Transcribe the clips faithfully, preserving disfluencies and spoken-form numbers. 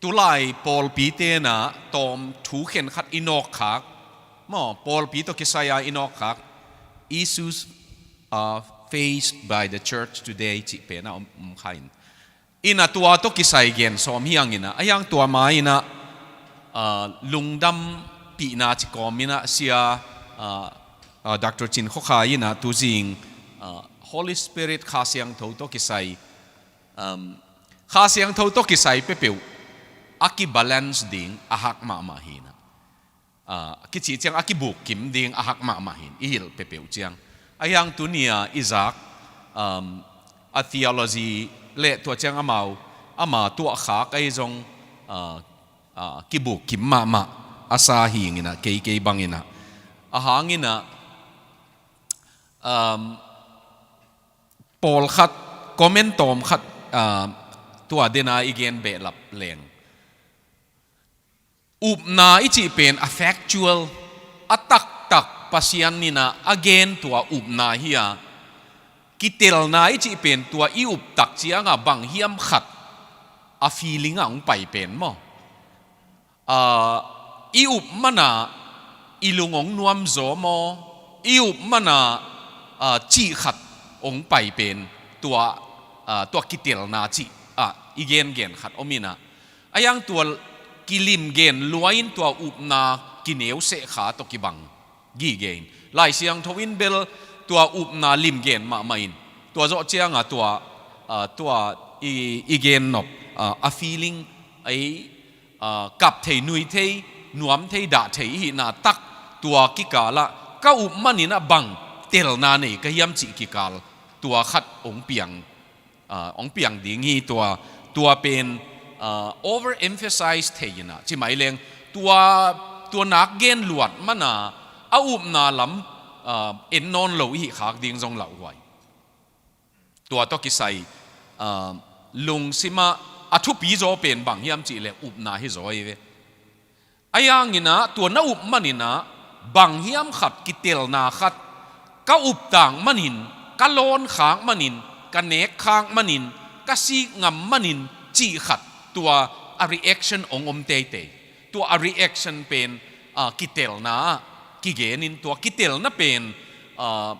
Tulai pawlpi tenah tawm thu khen khat i nawkkhak maw, pawlpi tawh kisai-a i nawkkhak issues, uh, faced by the church today cih penah om, om kha in. Inah tua tawh kisai gen sawm hi hang inah, a hiang tua ma inah, uh, lungdampihna ci kawm inah sia, uh, uh, Doctor Cin Khua Khai inah tuzing, uh, Holy Spirit Kha Siangtho tawh kisai, um, Kha Siangtho tawh kisai peuhpeuh a kibalance ding a hak mahmah hi inah. Ah, kici ciang a kibukkim ding a hak mahmah hi in i hilh peuhpeuh ciang. A hiang tuni-a i zak, um, a theology le tua ciang amau, ama tuahkhak ahi zong, ah, ah, kibukkim mahmah a sa hi inah, kei kei bang inah. A hang inah, um, pawlkhat, comment tawm khat, ah, tua dena i gen behlap leng. Upna i cih pen a factual, a taktak Pasian inah a gen tua upna hi a, kitelna i cih pen tua i up tak ciangah bang hiam khat a feeling ah hong pai pen maw? Ah, i up mana i lung hong nuamzaw maw? I up mana, ah, cih khat hong pai pen tua, ah, tua kitelna cih, ah, i gengen khat om inah. A hiang tua kilimgen lua in tua upna kineuseh kha tawh kibang gige in. Lai Siangtho in bel tua upna limgen mahmah in. Tua zawh ciangah tua, ah, tua i, i gen nop, ah, a feeling ei, ah, kap thei, nui thei, nuam thei, dah thei i hihna tak tua kikalah ka up man inah bang telna nei ka hiam cih kikal tua khat hong piang, ah, hong piang ding hi. Tua, tua pen, ah, overemphasize thei inah, ci mai leng tua, tua nak gen luat mana a upna lam, ah, en nawn lo i hih khak ding zong lauhuai. Tua tawh kisai, ah, lungsimah a thupi zaw pen bang hiam cih leh upna hi zaw hi ve. A hiang inah tua na up man inah bang hiam khat kitelna khat ka up tak manin, ka lawn khak manin, ka nek khak manin, ka sik ngam manin cih khat tua a reaction hong om teitei. Tua a reaction pen, ah, kitelna ah kigen in, tua kitelna pen, ah,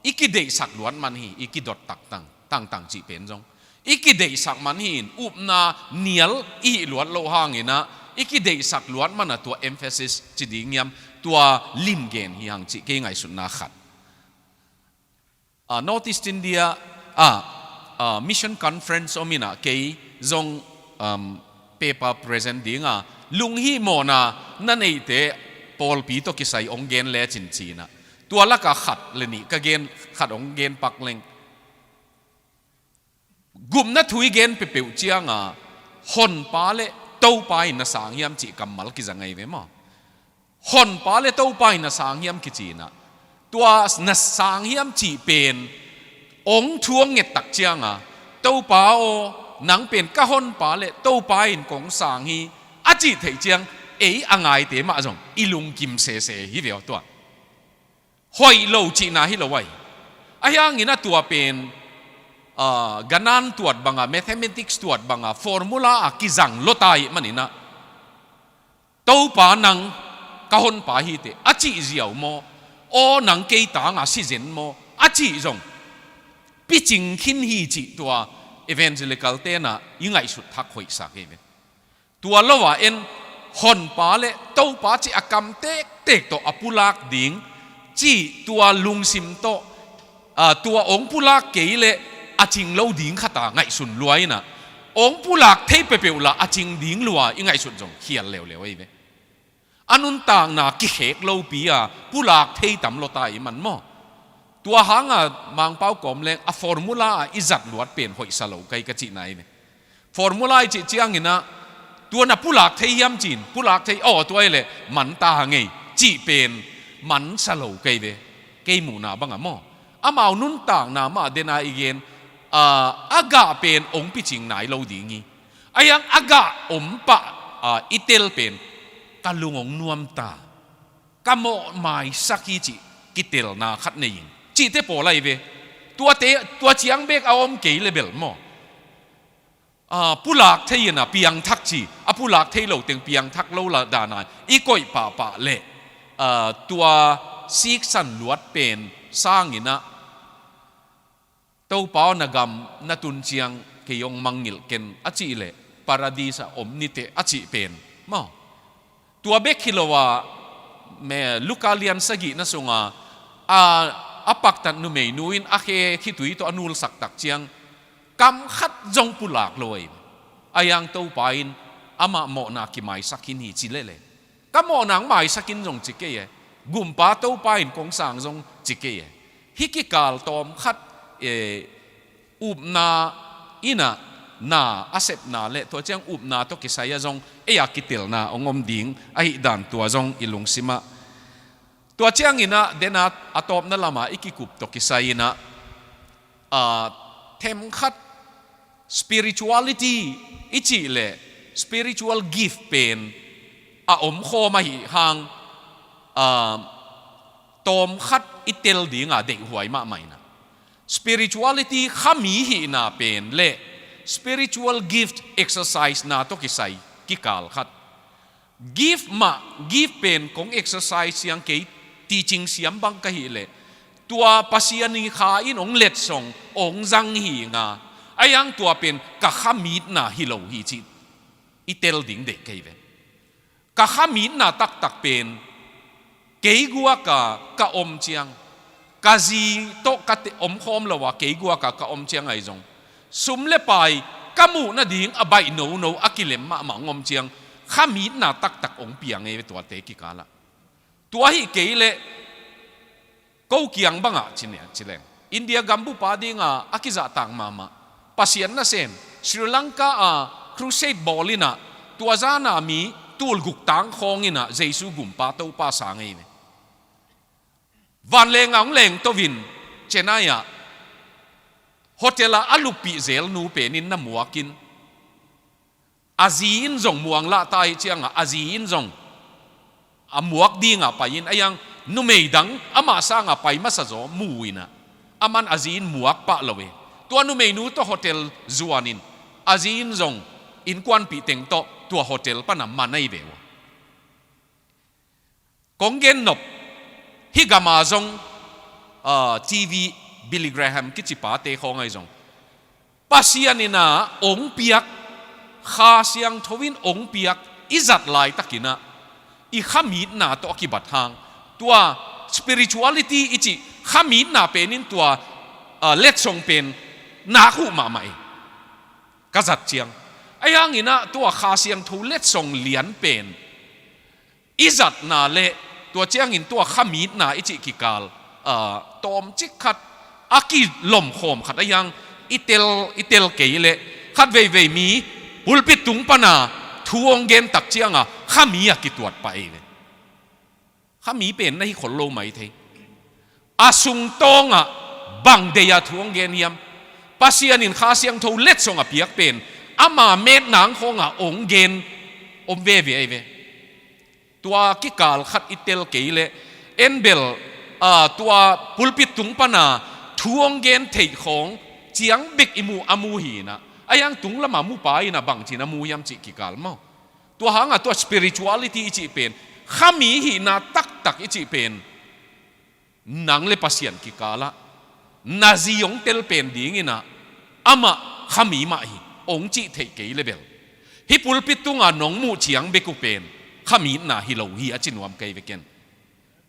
i kideihsak luat man hi, i kidot taktang, tangtang cih pen zong i kideihsak man hi in, upna nial i hih luat loh hang inah i kideihsak luat mana tua emphasis ci ding hiam, tua limgen hi hang cih kei ngaihsutna khat. Ah, North East India, ah, ah, Mission Conference om inah kei zong, um, paper present ding a, lunghihmawhna na neihte pawlpi tawh kisai hong gen lecin ci inah. Tua lakah khat le nih ka gen, khat hong gen pak leng. Gupna thu i gen peuhpeuh ciangah Honpa le Topa in na sang hiam cih kammal kiza ngei ve maw? Honpa le Topa in na sang hiam kici inah, tua na sang hiam cih pen hong thu hong nget tak ciangah, Topa aw, nang pen ka Honpa le Topa in kong sang hi, a cih theih ciang ei a ngaite mah zong i lungkim sese hi ve aw tua. Hoih lo cihna hi lo ai. A hiang inah tua pen, ah, ganan tuat banga, mathematics tuat banga, formula a kizang lota ih man inah, Topa nang ka Honpa hi teh a cih ziau maw? Aw, nang kei tanga sizen maw? A cih zong picing khin hi cih tua evangelical tenah i ngaihsut thak hoihsa kei ve. Tua lo-a en, Honpa le Topa cih a kam tektek tawh a pulak ding cih tua lungsim tawh, ah, tua hong pulak kei leh a cing lo ding khata ngaihsun lua inah, hong pulak thei peuhpeuh lah a cing ding lua i ngaihsut zong khial leuleu ahi ve. A nuntakna kikhek lopi-a pulak thei tam lota i man maw? Tua hanga Mangpau kawm leng a formula a i zat luat pen hoihsa lo kai ka cihna hi ve. Formula i cih ciang inah, tua na pulak thei hiam cin, pulak thei, aw, tua hi leh man ta hang ei cih pen mansa lo kai ve. Kei muhna banga maw? Amau nuntakna mah dena i gen, ah, a gah pen hong picing nai lo ding hi. A hiang a gah om pah, ah, i tel pen ka lung hong nuam ta, ka mawh maisak hi cih kitelna khat nei in cihte pawl ahi ve. Tuate, tua ciang bek a om kei le bel maw? a, pulak thei in a piangthak ci, a pulak thei lo teng piangthak lo la dan a i koih pahpah leh, a, tua siksan luat pen sangin ah, "Topa aw, na gam na tun ciang kei hong mangngilh ken," a cih leh, "Paradis ah om ni teh," a cih pen maw. Tua bek hi lo a, me, Luka lian sagihna sungah a, a paktat numeinu in a khe khitui tawh a nulsak tak ciang kam khat zong pulak lo ei. Ahi hang Topa in, "Amah mawhna kimaisak khin hi," ci leh le, "Ka mawhna hong maisak in," zong ci kei e. "Gumpa Topa in kong sang," zong ci kei e. Hih kikal tawm khat, e, upna in a na a sepna leh tua ciang upna tawh kisai ah zong ei a kitelna hong om ding ahih dan tua zong i lungsim ah. Tua ciangin ah, den a, a tawpna lamah i kikup tawh kisai in ah, a, themkhat spirituality i cih leh spiritual gift pen a omkhawm ahih hang, a, tawmkhat i tel ding a deihhuai mahmah in ah, spirituality khami hihna pen leh spiritual gift exercise-na tawh kisai kikal khat. Gift mah, gift pen kong exercise siang, kei teaching siam bang ka hih leh, tua Pasian i kha in hong letsong, hong zang hi nga. Ahi hang tua pen ka khamitna hi lo hi cih i tel ding deih kei ve. Ka khamitna taktak pen kei guak a ka om ciang, ka zi tawh ka te-, omkhawm lo a kei guak a ka om ciang ahi zong, sum le pai ka muh nading a baih nono a kilem mahmah hong om ciang, khamitna taktak hong piang ei ve tuate kikal ah. Tua hi kei leh ko kiang bangah ci nia, ci leng, India gambup a ding a a kizahtak mahmah, Pasian nasem, Sri Lanka a crusade bawl in ah, tua zan a mi tulguk tang khawng in ah Jesu Gumpa Topa sang ei ve. Vanleng a hong lengto in, Chennai ah hotel ah a luppih zelnu pen in na muak in, a zi in zong muang lah ta hi ciang a, a zi in zong a muak ding a pai in, ahi hang numei dang amah sang a pai masa zaw mu in ah, aman a zi in muak pah lo e. Tua numeinu tawh hotel zuan in, a zi in zong innkuanpih teng tawh tua hotel pan a man ahi ve ua. Kong gen nop, hih gam a zong, a, T V, Billy Graham kici pate khawng ahi zong, Pasian in ah hong piak, Kha Siangtho in hong piak, i zat laitak in ah i khamitna tawh a kibat hang, tua spirituality i cih khamitna pen in tua, a, letsong pen nak huh mahmah ei. Ka zat ciang, ahi hang in ah tua Kha Siangtho letsong lian pen i zatna leh tua ciangin tua khamitna i cih kikal, a, tawmcik khat, a kilomkhawm khat ahi hang i tel, i tel kei leh, khat veivei mi pulpit tung pan a thu hong gen tak ciang a khami a kituat pah ei ve. Khami pen na hi khol lo mai thei. A sungtawng ah bang deih a thu hong gen hiam? Pasian in Kha Siangtho letsong a piak pen ama metna khawng a hong gen om veve ei ve. Tua kikal khat i tel kei leh, en bel, a, tua pulpit tung pan a thu hong gen theih khawng ciang bek i mu, a mu hi in ah, ahi hang tung lam a mu pa in ah bangci in a mu hiam cih kikal maw. Tua hang a tua spirituality i cih pen, khami hihna taktak i cih pen, nang le Pasian kikal ah na zi hong tel pen ding in ah, amah khami mah hi, hong cih theih kei leh bel, hih pulpit tung a nong muh ciang bek uh pen khamitna hi lo hi, a ci nuam kei ve ken.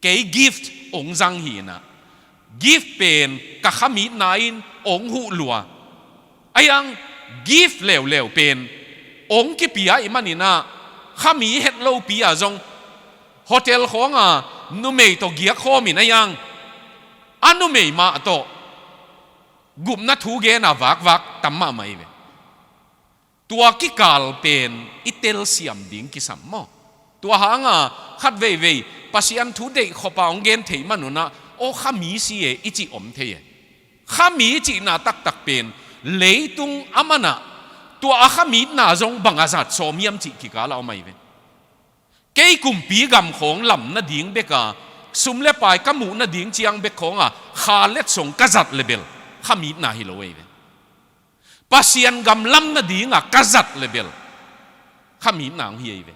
Kei gift hong zang hi in ah, gift pen ka khamitna in hong huh lua. Ahi hang gift leuleu pen hong kipia ahih man in ah, khami het lopi a zong hotel khawng a numei tawh giak khawm in, ahi hang a numei mah tawh gupna thu gen a vakvak tam mahmah ei ve. Tua kikal pen i telsiam ding kisam maw. Tua hang a khat veivei Pasian thu deih khop a hong gen theih man un ah, aw, khami si e, i cih om thei e. Khami cihna taktak pen leitung a man ah tua a khamitna zong bang a zat sawm hiam cih kikal a om ahi ve. Kei kumpi gam khawng lam nading bek a, sum le pai ka muh nading ciang bek khawng a kha letsong ka zat leh bel khamitna hi lo ei ve. Pasian gam lam nadinga ka zat le bel khamina hong hi ei ve.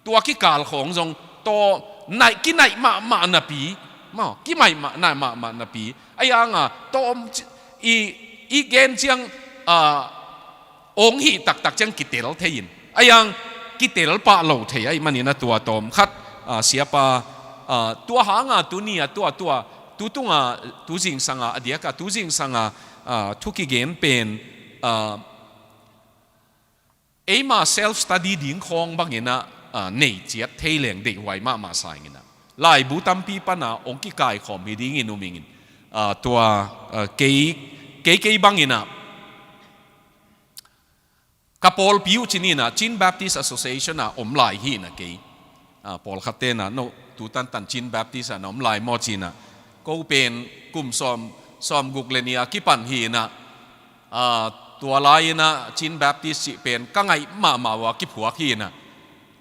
Tua kikal khawng zong tawm naih, kinaih mahmah napi, maw, kimaih mah, naih mahmah napi. Ahi hanga tawm ci-, i, i gen ciang, ah, ong hih taktak ciang kitel thei in, ahi hang kitel pah lo thei ahih manin a tua tawm khat, ah, siapa, ah, tua hanga tuni a tua, tua, tu tunga, tu zingsanga, a diaka tu zingsanga, ah, thu kigen pen, ah, eima self study ding khawng bangin a, ah, nei ciat thei leng deihhuai mahmah sa ing in a, laibu tampi pana ong kikaikhawm hi dingin um ing in, ah, tua, ah, kei, kei, kei bangin a, ka pawlpi uh ci ni in a, Chin Baptist Association a om lai hi in a kei, ah, pawlkhat ten a, no, tu tantan Chin Baptist a na om lai maw ci in a, ko pen kum sawm, sawmguk le nih a kipan hi in a, ah, tua lai in a Chin Baptist cih pen ka ngaih mahmah uh a kiphuak hi in a,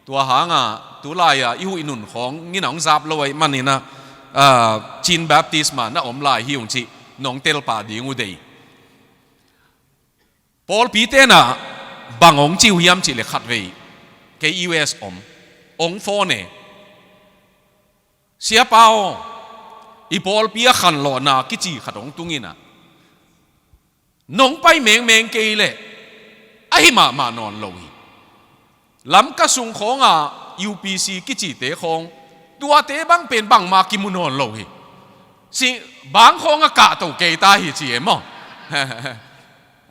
tua hanga tulai a i huih nun khawng in a hong zap lo ahih manin a, ah, Chin Baptist mah na om lai hi ung cih nong telpah ding uh dei. Pawlpi ten a bang hong ci uh hiam cih le khatvei, kei U S om, hong phone e, "Siapa aw, i pawlpi a khanlawhna kici khat hong tung in a, nong pai mengmeng kei leh ahi mahmah nawn lo hi. Lamka sung khawnga U P C kicite khawng, tuate bang pen bangmah kimu nawn lo hi. Si, bang khawng a kahto kei ta hi," ci e maw.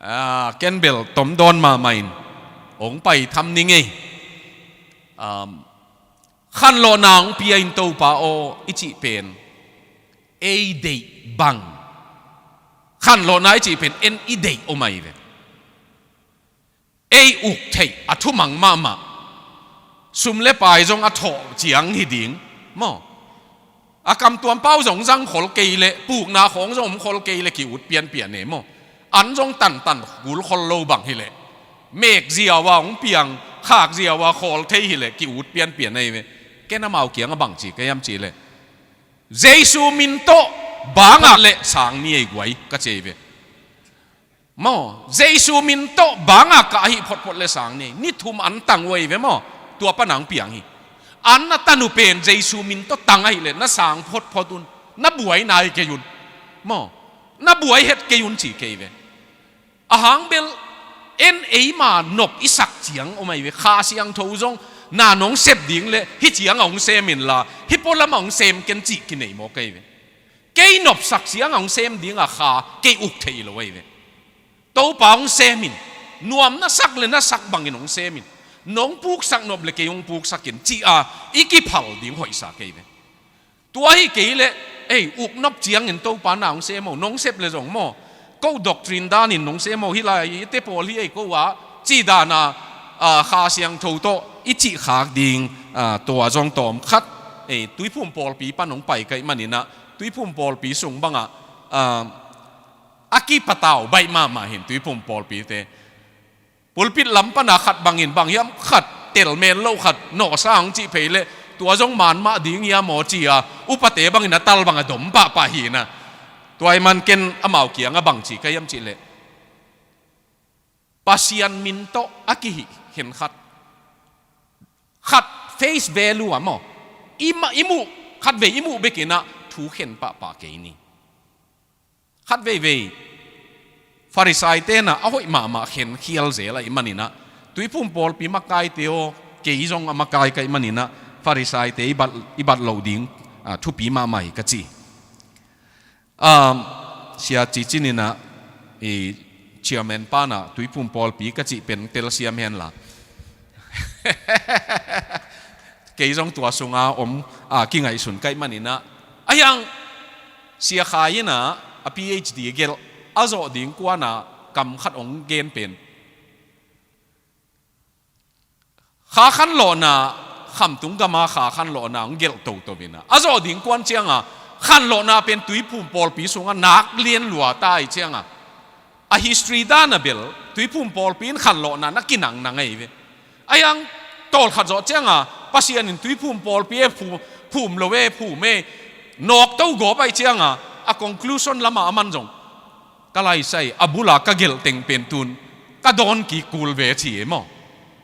Ah, ken bel tomdawn mahmah in hong pai tham ning ei. Um, khanlawhna hong pia in Topa aw i cih pen ei deih bang, khanlawhna i cih pen en i deih om ahi ve. Ei uk theih a thumang mahmah, sum le pai zong a thawh ciang hi ding maw. A kamtuam pau zong zang khol kei leh, pukna khawng zong om khol kei leh ki-ut pianpian e maw. An zong tantan kul khol lo bang hi leh, mek ziau a hong piang, khak ziau a khawl thei hi leh ki-ut pianpian ahi ve. Ken amau kiang a bang ci ka hiam cih leh, Jesu min tawh bangah le sang ni ei guai ka ci ei ve. Maw, Jesu min tawh bangah kah ahih photphot le sang ni ei. Ni thum an tang uh ahi ve maw. Tua pana hong piang hi. An na tan uh pen Jesu min tawh tang ahih leh na sang photphot un. Na buai nai kei un. Maw, na buai het kei un ci kei ve. A hang bel en eima nop i sak ciang om ahi ve. Kha Siangtho zong na nong sep ding leh hih ciang a hong sem inla, hih pualam a hong sem ken cih kinei mawk ahi ve. Kei nopsak ciang a hong sem dinga kha kei uk thei lo ahi ve. Topa hong sem in, nuam na sak le na sak bangin hong sem in, nong puksak nop le kei hong puksak in, ci-a i kiphal ding hoihsa kei ve. Tua hi kei leh, ei, uk nop ciangin Topa na hong sem o, nong sep le zong maw, ko doctrine danin nong sem o, hih lai i te pawl hi ei ko a, ci dana, a, Kha Siangtho tawh i cih khak ding, a, tua zong tawm khat, ei, Tuiphum pawlpi pan hong pai ka hih manin a, Tuiphum pawlpi sung bangah, a, a kipatau baih mahmah hi in Tuiphum pawlpite. Pulpit lam pana khat bangin bang hiam khat telmen lo khat nawhsa hong cih phei leh tua zong man mah ding hiam aw ci-a upate bangin a tal bang a dom pahpah hi in a. Tua ahih man ken amau kiang a bang ci ka hiam cih leh, Pasian min tawh a kihih khenkhat, khat face value a maw, i ma-, i muh, khatvei i muh bekin a thu khen pahpah kei ni. Khat veivei Farisai-te na a hoih mahmah khen khial zel ahih manin a, Tuiphum pawlpi makaite aw, kei zong a makai ka hih manin a, Farisai-te i bat, i bat loh ding, a, thupi mahmah hi ka ci. Um, Sia Ci Cin in a, i chairman pa na Tuiphum pawlpi ka cih pen telsiam henla. Kei zong tua sunga om, a, kingaihsun ka hih manin a. Ahi hang Sia Khai in a, a P H D gelh a zawh ding kuan a kam khat hong gen pen, kha khanlawhna, khamtung gama kha khanlawhna hong gelh toto in a, a zawh ding kuan cianga khanlawhna pen Tuiphum pawlpi sunga nak lian lua ta ahih cianga, a history dan a bel Tuiphum pawlpi in khanlawhna na kinangnang ahi ve. Ahi hang tawlkhat zawh cianga Pasian in Tuiphum pawlpi e phu-, phum lo e, phum e, nawkto gawp ahih cianga a conclusion lama a man zong ka laisai a bula ka gelh teng pen tun ka dawn kik kul ve ci e maw.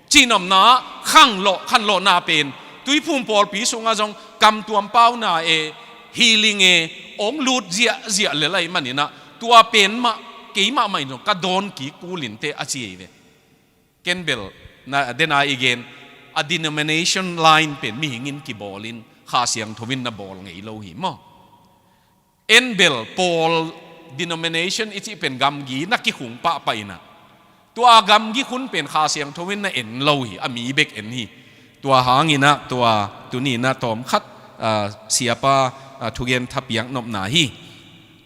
Cihnopna, khanlawh, khanlawhna pen Tuiphum pawlpi sungah zong kamtuam pauna e, healing e, hong lut ziahziah lel ahih maninah tua pen mah keimah mah in zong ka dawn kik kul inteh a ci ei ve. Ken bel na, dena i gen a denomination line pen mihing in kibawlin Kha Siangtho in na bawl ngei lo hi maw. En bel pawl denomination i cih pen gamgi na kikhung pahpah inah tua gamgi khun pen Kha Siangtho in na en lo hi, a mi bek en hi. Tua hanginah tua tuninah tawmkhat, ah, siapa, ah, thugen thapiak nopna hi.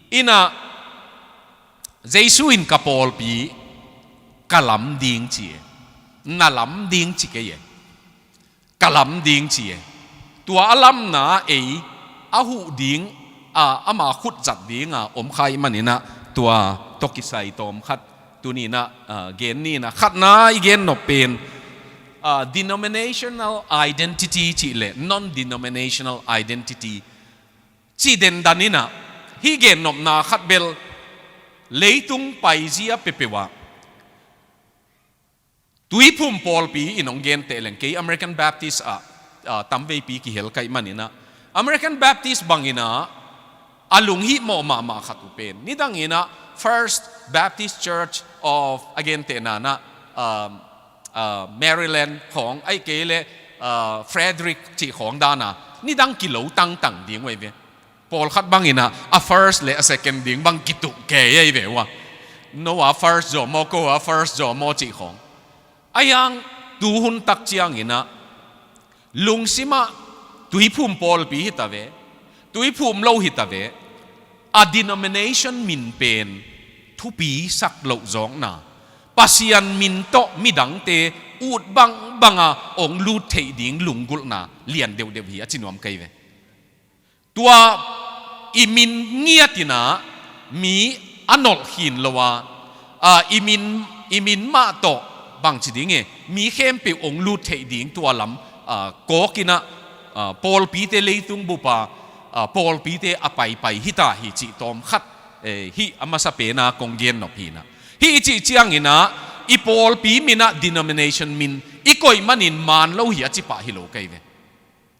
Inah Jesu in ka pawlpi ka lam ding ci e. Na lam ding ci kei e. Ka lam ding ci e. Tua a lamna ei a huh ding, a, ama khut zat dinga om kha ahih maninah tua tawh kisai tawmkhat tuninah, a, gen ninah khatna i gen nop pen, a, denominational identity cih le non-denominational identity cih dendan inah hih gen nopna khat bel leitung paizia peuhpeuh ah Tuiphum pawlpi in hong genteh leng kei American Baptist ah, ah, tamveipi kihel ka hih maninah American Baptist banginah a lunghihmawh mahmah khat uh pen nidang inah First Baptist Church of a gentehna nah, um, ah, Maryland khawng ahih kei le, ah, Frederick cih khawng dana nidang kilo tangtang ding uh ei ve. Pawlkhat banginah a first le a second ding bang kituh kei ei ve uh a. No a first zaw maw, ko a first zaw maw cih khawng. Ahi hang tuhun tak cianginah lungsimah Tuiphum pawlpi hita ve, Tuiphum lo hita ve, a denomination min pen thupi sak loh zawkna, Pasian min tawh midangte ut bangbanga hong lut theih ding lunggulhna lian deuhdeuh hi a ci nuam kei ve. Tua i min ngiatinah mi a nolh khin lo a, a, i min, i min mah tawh bangci ding e, mi khempeuh hong lut theih ding tua lam, a, kawkinah, a, pawlpite leitung bupa, a, pawlpite a paipai hita hi cih tawmkhat, e, hih a masa pena kong gen nop hinah. Hih i cih cianginah i pawlpi minah denomination min i koih manin maan lo hi a ci pah hi lo kei ve.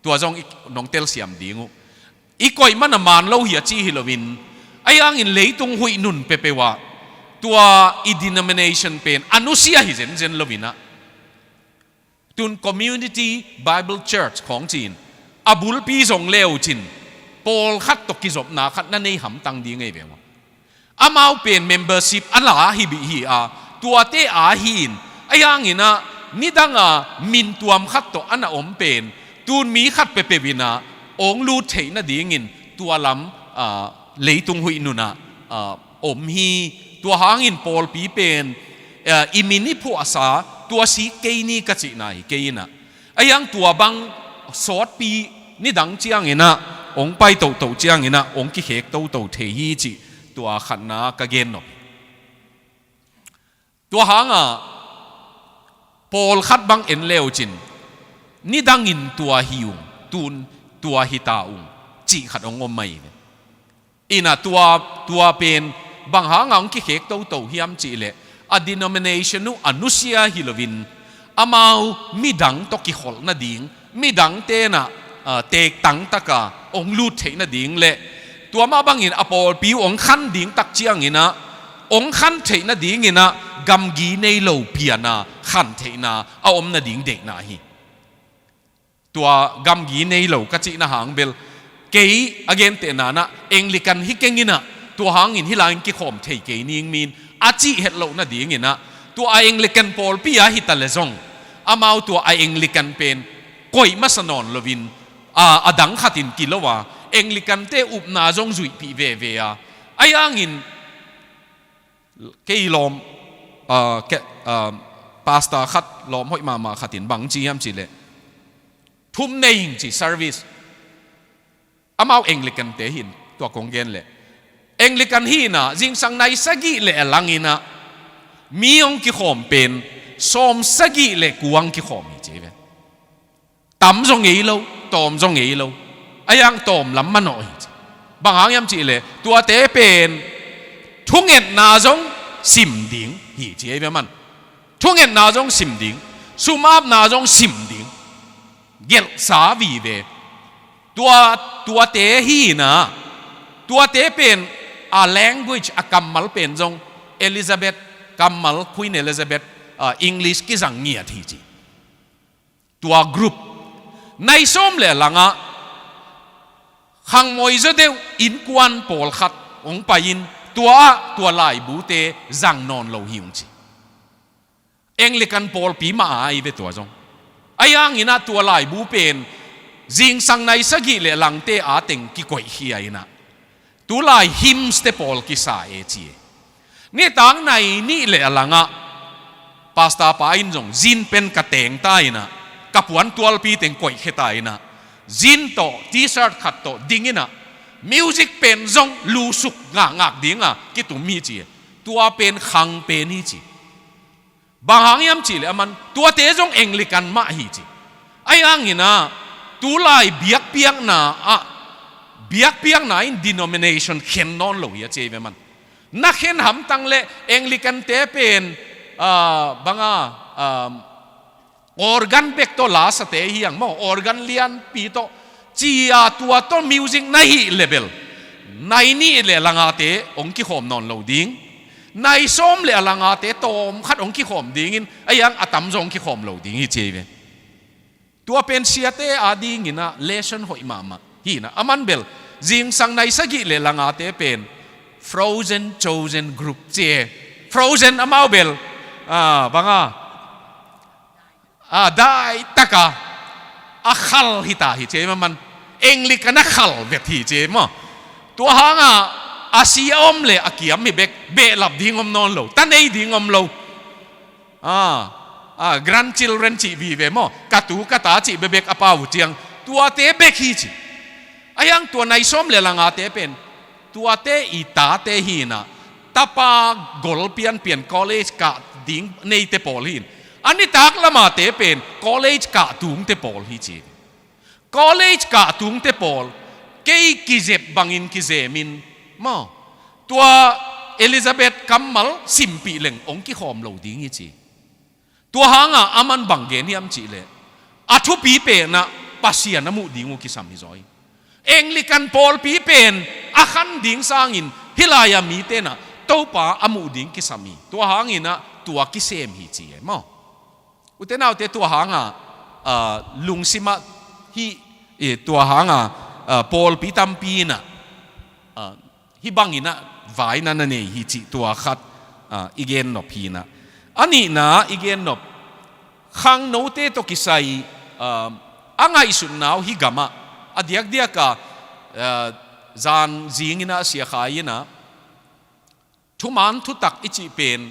Tua zong i nong telsiam ding uh. I koih mana maan lo hi a ci hi loin, ahi hangin leitung huih nun peuhpeuh ah tua i denomination pen a nusia hi zenzen loinah tun Community Bible Church khawng ci-in a bulpi zong le uh cin pawlkhat tawh kizopna khat na nei hamtang ding ei ve uh. Amau pen membership a la hi bih hi a, tuate a hi-in, ahi hanginah nidanga mintuam khat tawh a na om pen tun mi khat peuhpeuh inah hong lut theih nadingin tua lam, a, leitung huih nunah, a, om hi. Tua hangin pawlpi pen, a, i min i phuahsa tua sik kei ni ka cihna hi kei inah. Ahi hang tua bang sawtpi nidang cianginah hong pai tohtoh cianginah hong kikhek toto thei hi cih tua khatna ka gen nop hi. Tua hangah pawlkhat bang en le uh cin nidangin tua hi ung, tun tua hi ta ung cih khat hong om mai ve. Inah tua, tua pen bang hangah hong kikhek toto hiam cihleh a denomination uh a nusia hi loin amau midang tawh kikholh nading, midang tenah, a, tektang taka hong lut theih nading le tua mah bangin a pawlpi uh hong khan ding tak cianginah hong khan theih nadinginah gamgi nei lo piana khan theihna a om nading deihna hi. Tua gamgi nei lo ka cihna hang bel kei a gentehna nah Anglican hi kenginah tua hangin hih lai-in kikhawm thei kei ning min a cih hetloh nadinginah tua a Anglican pawlpi a hita le zong amau tua a Anglican pen koih masa nawn loin, a, a dang khatin kilo a Anglican-te upna zong zuihpih veve a, ahi hangin kei lawm, a, ke, a, pastor khat lawm hoih mahmah khatin bang ci hiam cihleh thum nei hing ci service. Amau Anglican-te hin tua kong gen leh Anglican hinah zingsang nai sagih le a langinah mi hong kikhawm pen sawm sagih le kua hong kikhawm hi ci ve. Tam zong ngei lo, tawm zong ngei lo. Ahi hang tawm lam manawh hi ci. Bang hang hiam cihleh tuate pen thungetna zong sim ding hi ci ei ve man. Thungetna zong sim ding, sumapna zong sim ding, gelhsa vive. Tua, tuate hi inah, tuate pen a language, a kammal pen zong Elizabeth kammal, Queen Elizabeth, ah, English kizang ngiat hi ci. Tua group nai sawm le langah khangmoi zaw deuh innkuan pawlkhat hong pai-in tua ah tua laibute zang nawn lo hi ung ci. Anglican pawlpi mah a hi ve tua zong. Ahi hanginah tua laibu pen zingsang nai sagih le langte a teng kikoihkhia inah, tulai hymns te pawl kisa e ci e. Nitak nai nih le a langah pastor pa in zong zin pen ka teng ta inah, ka puantualpi teng koihkhia ta inah, zin tawh t-shirt khat tawh ding inah, music pen zong lusuk ngakngak dinga kitum hi ci e. Tua pen khang pen hi ci. Bang hang hiam cihleh aman tuate zong Anglican mah hi ci. Ahi hanginah tulai biakpiakna ah, biakpiakna in denomination khen nawn lo hi a ci ei ve man. Na khen hamtang le Anglican te pen, ah, banga, ah, organ bek tawh lasate hi ang maw, organ lianpi tawh, cia tua tawh music na hih le bel nai nih le langate hong kikhawm nawn lo ding. Nai sawm le a langate tawmkhat hong kikhawm dingin, ahi hang a tamzaw hong kikhawm lo ding hi ci ei ve. Tua pen siate a dinginah lesson hoih mahmah hi inah, aman bel zingsang nai sagih le langate pen frozen chosen group ci e. Frozen amau bel, ah, banga, ah, daitaka a khal hi ta hi ci ei maman. Anglican a khal vet hi ci ei maw. Tua hangah a si a om le a kiam hi bek, behlap ding om nawn lo, ta nei ding om lo. Ah, ah, grandchildren cih vive maw, ka tu ka ta cih bekbek a pau uh ciang, tuate bek hi ci. Ahi hang tua nai sawm le langate pen tuate i tate hi inah, tapa gol pianpian college kah ding neite pawl hi in, a nitak lamate pen college kah tungte pawl hi ci. College kah tungte pawl kei kizep bangin kizemin maw, tua Elizabeth kammal simpih leng hong kikhawm lo ding hi ci. Tua hangah aman bang gen hiam cihleh, a thupi penah Pasian a muh ding uh kisam hi zaw hi. Anglican pawlpi pen a khan ding sangin hih lai-a mite nah Topa a muh ding kisam hi. Tua hanginah tua kisem hi ci e maw. Ute naute, tua hangah, ah, lungsimah hih, eh, tua hangah, ah, pawlpi tampi inah, ah, hih banginah vaina na nei hi cih tua khat, ah, i gennop hi inah. A nihna i gennop, khangnote tawh kisai, ah, a ngaihsutna uh hih gamah a diakdiakah, ah, zan zinginah a siakhai inah, thuman thutak i cih pen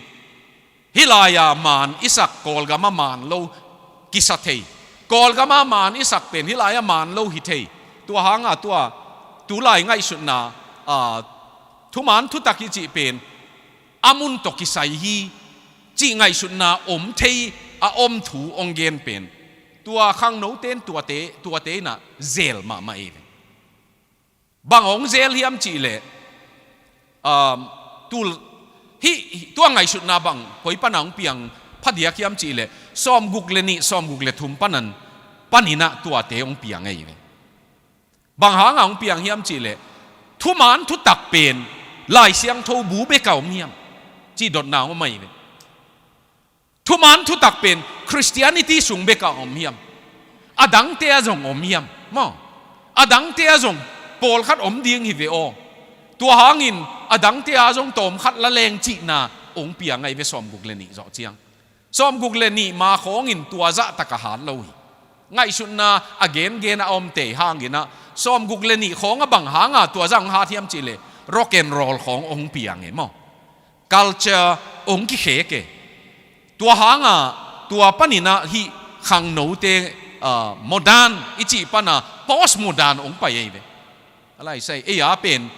hih lai-a maan i sak Kawlgama maan lo kisa thei. Kawlgama maan i sak pen hih lai-a maan lo hi thei. Tua hangah tua tulai ngaihsutna, ah, thuman thutak i cih pen a mun tawh kisai hi cih ngaihsutna om thei a om thu hong gen pen, tua khangnote in tuate, tuate inah zel mahmah ei ve. Bang hong zel hiam cihleh, um, tul, hih, hih, tua ngaihsutna bang koi pana hong piang phadiak hiam cihleh, sawmguk le nih, sawmguk le thum panan, paninah tuate hong piang ei ve. Bang hangah hong piang hiam cihleh, thuman thutak pen Lai Siangtho bu bekah om hiam cih dotna hong om ei ve. Thuman thutak pen Christianity sung bekah om hiam? A dangte ah zong om hiam? Maw? A dangte ah zong pawlkhat om ding hi ve aw. Tua hangin a dangte ah zong tawmkhat la leng cihna hong piang ei ve, sawmguk le nih zawh ciang. Sawmguk le nih ma khawngin tua zahtaka hat lo hi. Ngaihsutna a gengen a om tei hanginah sawmguk le nih khawng a bang hanga tua zah hong hat hiam cihleh, rock and roll khawng hong piang e maw. Culture hong kikhek e. Tua hangah tua paninah hih khangnote, ah, modern i cih pana post modern hong pai ei ve. A lai sai ei a pen,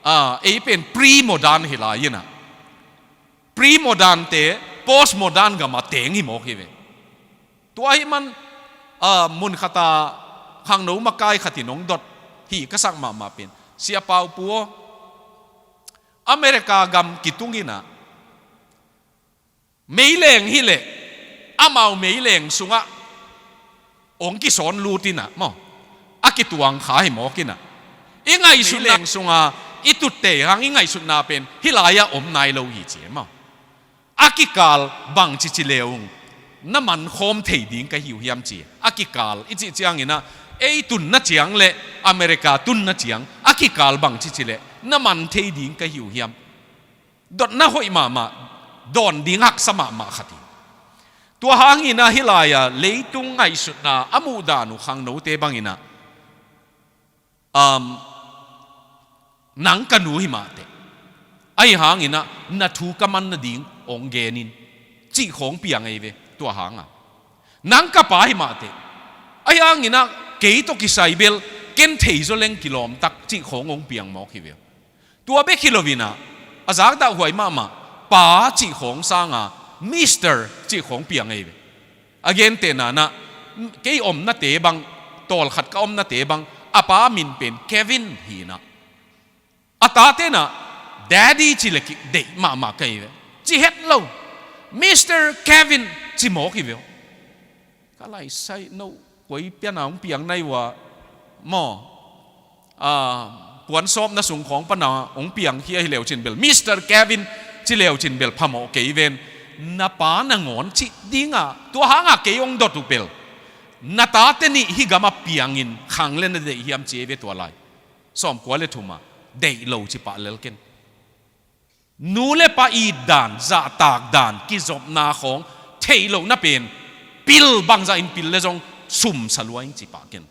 ah, ei pen pre modern hi lai inah, pre modern te post modern gamah teng hi mawk hi ve. Tua ahih man, ah, mun khata khangno makai khatin hong dot hi ka sak mahmah pen, Sia Pau Pu aw, America gam kitung inah Meileng hileh amau meileng sungah hong kisawn lut inah maw, a kituang kha hi mawk inah, i ngaihsutna meileng sunga i tutte hang i ngaihsutna pen hih lai-ah om nai lo hi ci e maw. A kikal bangci ci le ung na mankhawm thei ding ka hi uh hiam ci e. A kikal i cih cianginah ei tunna ciang le America tunna ciang a kikal bangci ci le na man thei ding ka hi uh hiam. Dotna hoih mahmah, dawn ding haksa mahmah khat hi. Tua hanginah hih lai-a leitung ngaihsutna a muhdan uh khangnote banginah, um, nang ka nu hi mahteh, ahi hanginah na thu ka man nading hong gen in cih khawng piang ei ve. Tua hanga nang ka pa hi mahteh, ahi hanginah kei tawh kisai bel ken thei zaw leng kilawmtak cih khawng hong piang mawk hi ve. Tua bek hi loinah a zakdahhuai mahmah pa cih khawng sanga Mister cih khawng piang ei ve. A gentehna inah kei omnate bang, tawlkhat ka omnate bang a pa min pen Kevin hi inah, a tate inah Daddy ci le kideih mahmah ka hi ve. Ci het lo, Mister Kevin ci mawk hi ve. Ka laisai no koi piana hong piang nai uh a maw, a, puansawpna sung khawng pana hong piang hi ahi leucin bel Mister Kevin ci leucin bel phamawh kei ven. Na pa nangawn cih dinga tua hanga kei hong dot uh bel na tate nih hih gama piangin khang le na deih hiam ci ei ve tua lai. Sawmkua le thuma deih lo ci pah lel ken. Nu le pa it dan, zahtak dan, kizopna khawng theih lohna pen pil, bangzah in pil le zong sumsa lua ing ci pah ken.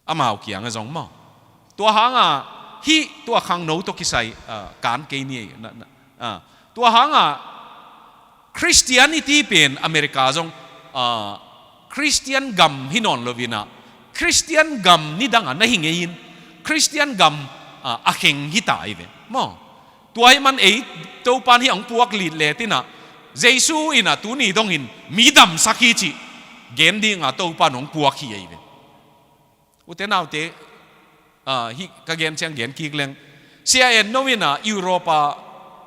Amau kiangah zong maw. Tua hanga hih tua khangno tawh kisai, ah, kan kei ni ei. Na, na, ah. Tua hanga Christianity pen America zong, ah, Christian gam hi nawn loinah Christian gam nidanga na hi ngei in Christian gam, ah, a kheng hi ta ei ve maw. Tua hi man ei Topan hih hong puak lit le tinah Jesu inah tuni dongin mi damsak hi cih gen dinga Topan hong puak hi ei ve. Ute naute, ah, hih ka gen ciang gen kik leng, Sia En No inah Europa,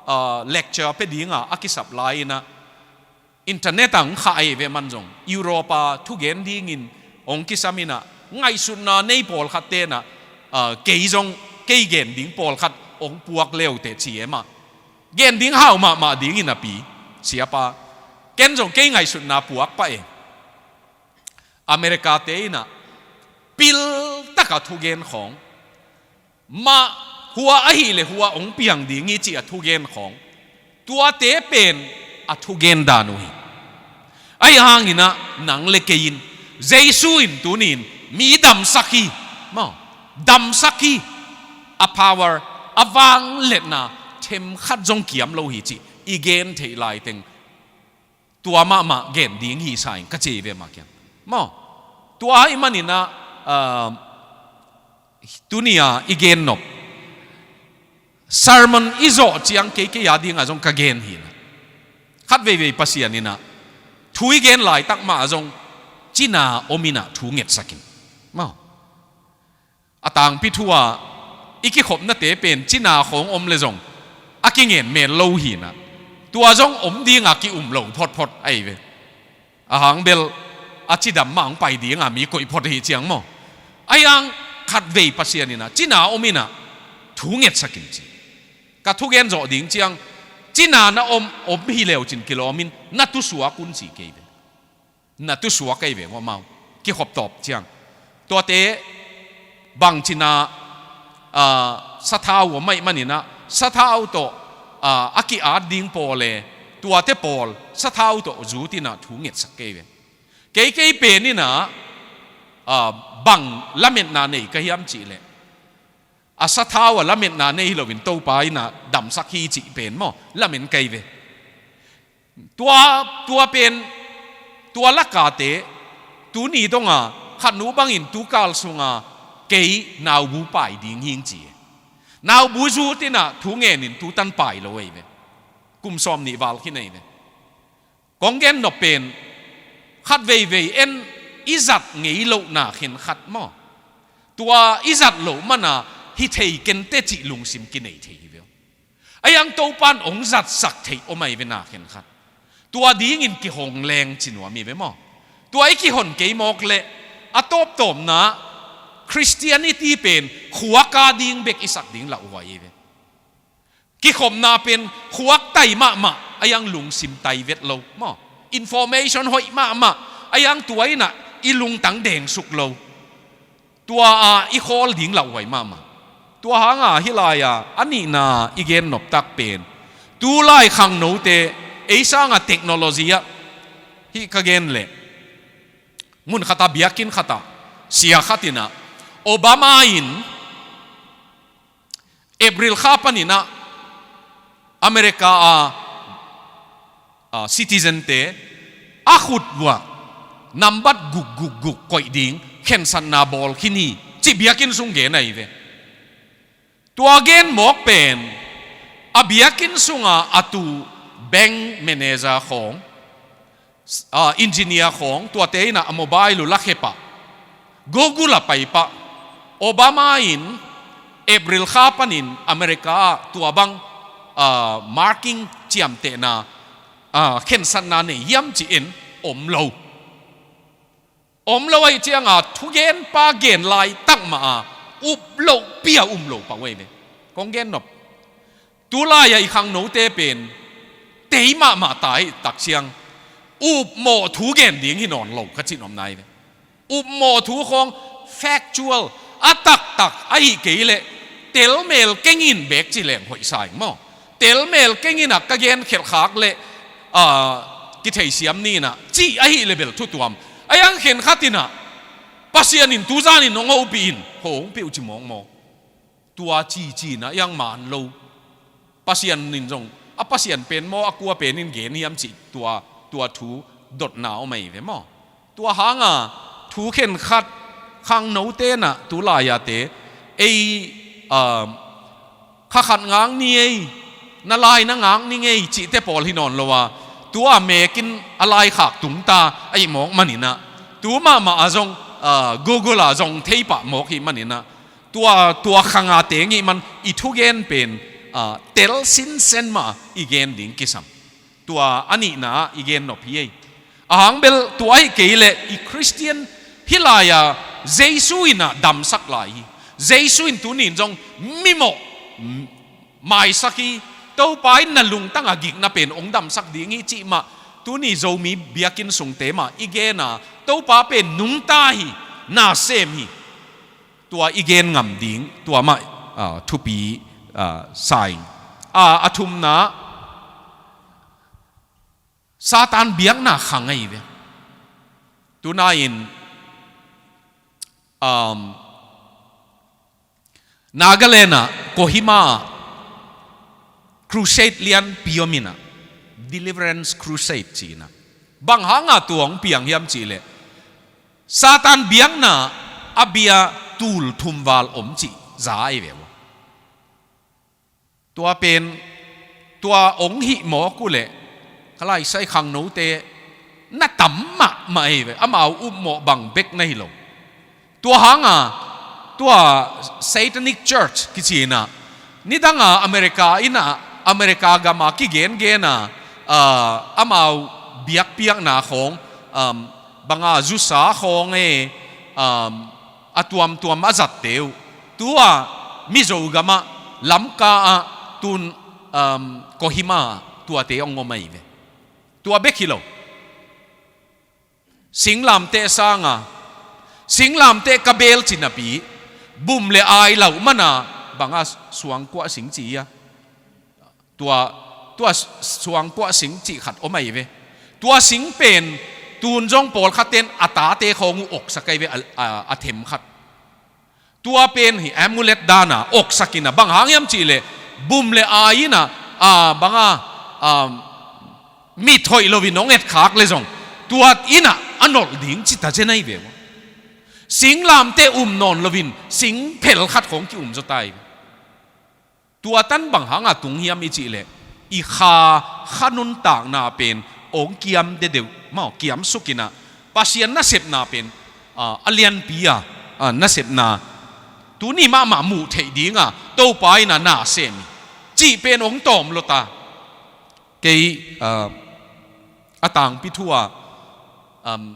ah, lecture pe dinga a kisap lai inah internet ah hong khah ei ve. Man zong Europa thugen dingin hong kisam inah ngaihsutna nei pawlkhat tenah, ah, kei zong kei gen ding pawlkhat hong puak leuteh ci e mah. Gen ding hau mahmah dingin a pi, siapa, ken zong kei ngaihsutna puak pah e. America te inah piltaka thugen khawng, mah hua ahih le hua hong piang ding hi cih a thugen khawng, tuate pen a thugen dan uh hi. Ahi hanginah nang le kei in Jesu in tuni in mi damsak hi maw, damsak hi. A power, a vangliatna themkhat zong kiam lo hi cih i gen theih laiteng tua mahmah gen ding hi sa ing ka ci ei ve mah kiang maw. Tua ahih maninah, ah, tuni-a i gen nop sermon i zawh ciang kei kei a dinga zong ka gen hi inah, khat veivei Pasian inah thu i gen laitak mah zong cina om inah thu ngetsak in maw. A tangpi thu-a i kikhopnate pen cina khawng om le zong a kingen mel lo hi inah, tua zong om dinga ki-um lo photphot ahi ve. A hang bel a cidam mah hong pai dinga mi koih phot hi ciang maw. Ahi hang khat vei Pasian inah cina om inah thu ngetsak in ci. Ka thugen zawh ding ciang cina na om, om hi leucin kilawmin na tusuak un ci kei ve. Na tusuak ahi ve uh amau kikhop tawp ciang. Tuate bangcina, ah, sathau uh a maih maninah sathau tawh, ah, a ki-at ding pawl le tuate pawl sathau tawh zut inah thu ngetsak kei ve. Kei kei pen inah, ah, bang lametna nei ka hiam cih leh a sathau a lametna nei hi loin Topa inah damsak hi cih pen maw lamen kei ve. Tua, tua pen, tua lakate, tuni donga khatnu bangin tukal sunga kei naubu pai ding hing ci. Naubu zut inah thu ngenin tutan pai lo ei ve. Kum sawm nih val khin ei ve. Kong gen nop pen khat veivei en i zat ngei lohna khenkhat maw. Tua i zat loh mana hi thei kente cih lungsim kinei thei hi ve. Ahi hang Topan hong zatsak theih om ahi ve na khenkhat. Tua dingin kihong leng ci nuam hi ve maw. Tua i kihon kei mawk leh a tawptawpna Christianity pen khuak a ding bek i sak ding lauhuai hi ve. Kikhopna pen khuak tai mahmah a, iang lungsim tai vet lo maw. Information hoih mahmah a, iang tua in ah i lungtang dengsuk lo. Tua a i khawl ding lauhuai mahmah. Tua hanga hih lai-a a nihna i gen noptak pen, tulai khangnote ei sanga technology ah, hih ka gen leh, mun khatah biakinn khatah sia khat in ah, Obama in April kha panin ah America a, a citizen-te a khut uah nambat guk guk guk koih ding khensatna bawl khin hi, cih biakinn sung gen ahi ve. Tua gen mawk pen a biakinn sunga a tu bank manager khawng, a, engineer khawng, tuate in ah a mobile uh lakhia pah, Google ah pai pah, Obama in April kha panin America ah tua bang, a, marking ciamtehna, a, khensatna nei hiam ci-in om lo. Om lo ahih cianga thugenpa gen laitak mah a up lohpi a um lo pah uh ahi ve. Kong gen nop. Tulai-a i khangnote pen tei mahmah ta ahih tak ciang upmawh thu gen ding hi nawn lo ka cih nopna hi ve. Upmawh thu khawng factual a taktak ahih kei leh telmel kengin bek ci leng hoih sa ing maw. Telmel kengin ah ka gen khelhkhak leh, a, kitheisiam ni in ah cih ahih leh bel thutuam. A iang khenkhat in ah Pasian in tuzanin hong hopih in, hong peuh ci mawkmawk. Tua cici in ah iang man lo. Pasian in zong, a Pasian pen maw, a kua pen in gen hiam cih tua, tua thu dotna om ahi ve maw. Tua hanga thu khenkhat khangnote in ah tulai-ate ei, a, kha khat ngak ni ei, na lai na ngak ni ngei cihte pawl hi nawn lo a, tua mekin a laikhak tungta ahih mawk manin ah, tu mahmah a zong, a, Google ah zong thei pah mawk hi manin ah, tua, tua khanga teng ih man i thugen pen, a, tel sinsen mah i gen ding kisam. Tua a nihna ah i gen nop hi ei. Ahang bel tua ahih kei leh i Christian hih lai-a Jesu in ah damsak lai hi. Jesu in tuni in zong mimawh, m-, maisak hi. Topa in na lungtang a gikna pen hong damsak ding hi cih mah tuni Zomi biakinn sungte mah i gen a, Topa pen nungta hi, na sem hi. Tua i gen ngam ding tua mah, a, thupi, a, sa ing. A, a thumna, Satan biakna khang ahi ve. Tuna in, um, Nagaland ah Kohima ah crusade lianpi om in ah, Deliverance Crusade ci in ah. Bang hanga tua hong piang hiam cih leh, Satan biakna a bia tul thum val om cih za ahi ve uh. Tua pen, tua hong hih mawk uh leh, ka laisai khangnote na tam mahmah ahi ve, amau upmawh bang bek na hi lo. Tua hanga, tua Satanic Church kici in ah, nidanga America in ah, America gama kigengen a, ah, amau biakpiakna khawng, um, banga zusa khawng e, um, a tuamtuam a zatte uh. Tua Mizo gamah Lamka ah tun, um, Kohima ah tuate hong om ahi ve. Tua bek hi lo. Singlamteh sanga, singlamteh ka beel ci napi, bum le ai lauh mana banga suangkuah sing ci a. Tua, tua suangkuah sing cih khat om ahi ve. Tua sing pen tun zong pawlkhat ten a tate khawng uh oksak ahi ve, a, a, a them khat. Tua pen hi amulet dana oksak in ah, bang hang hiam cih leh bum le ai in ah, a, banga, a, mit hoih loin hong etkhak leh zong tua in ah a nolh ding ci ta zen ahi ve uh. Singlamteh um nawn loin singphel khat khawng ki-um zaw ta hi. Tua tan bang hanga tung hiam i cih leh, i kha, kha nuntakna pen hong kiam dedeuh maw, kiamsuk in ah, Pasian nasepna pen, a, a lianpi a, a, nasepna tuni mahmah muh theih dinga Topa in ah na sem hi cih pen hong tawm lua ta. Kei, a, a tangpi thu a, um,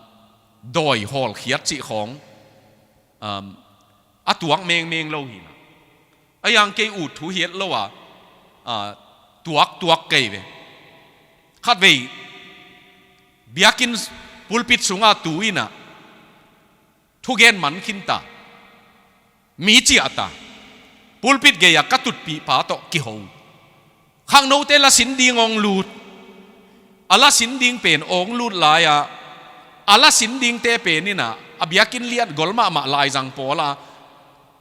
dawi hawlkhiat cih khawng, um, a tuak mengmeng lo hi na. A yang kei ut thu hiat lo a, a, tuaktuak kei ve. Khatvei biakinn pulpit sungah tu in a thugen man khin ta, mi ciah ta, pulpit gei-ah ka tutpih pa tawh kiho. Khangnote lasin ding hong lut. A lasin ding pen hong lut lai-a, a lasin dingte pen in a, a biakinn liat gol mahmah laizang pawl a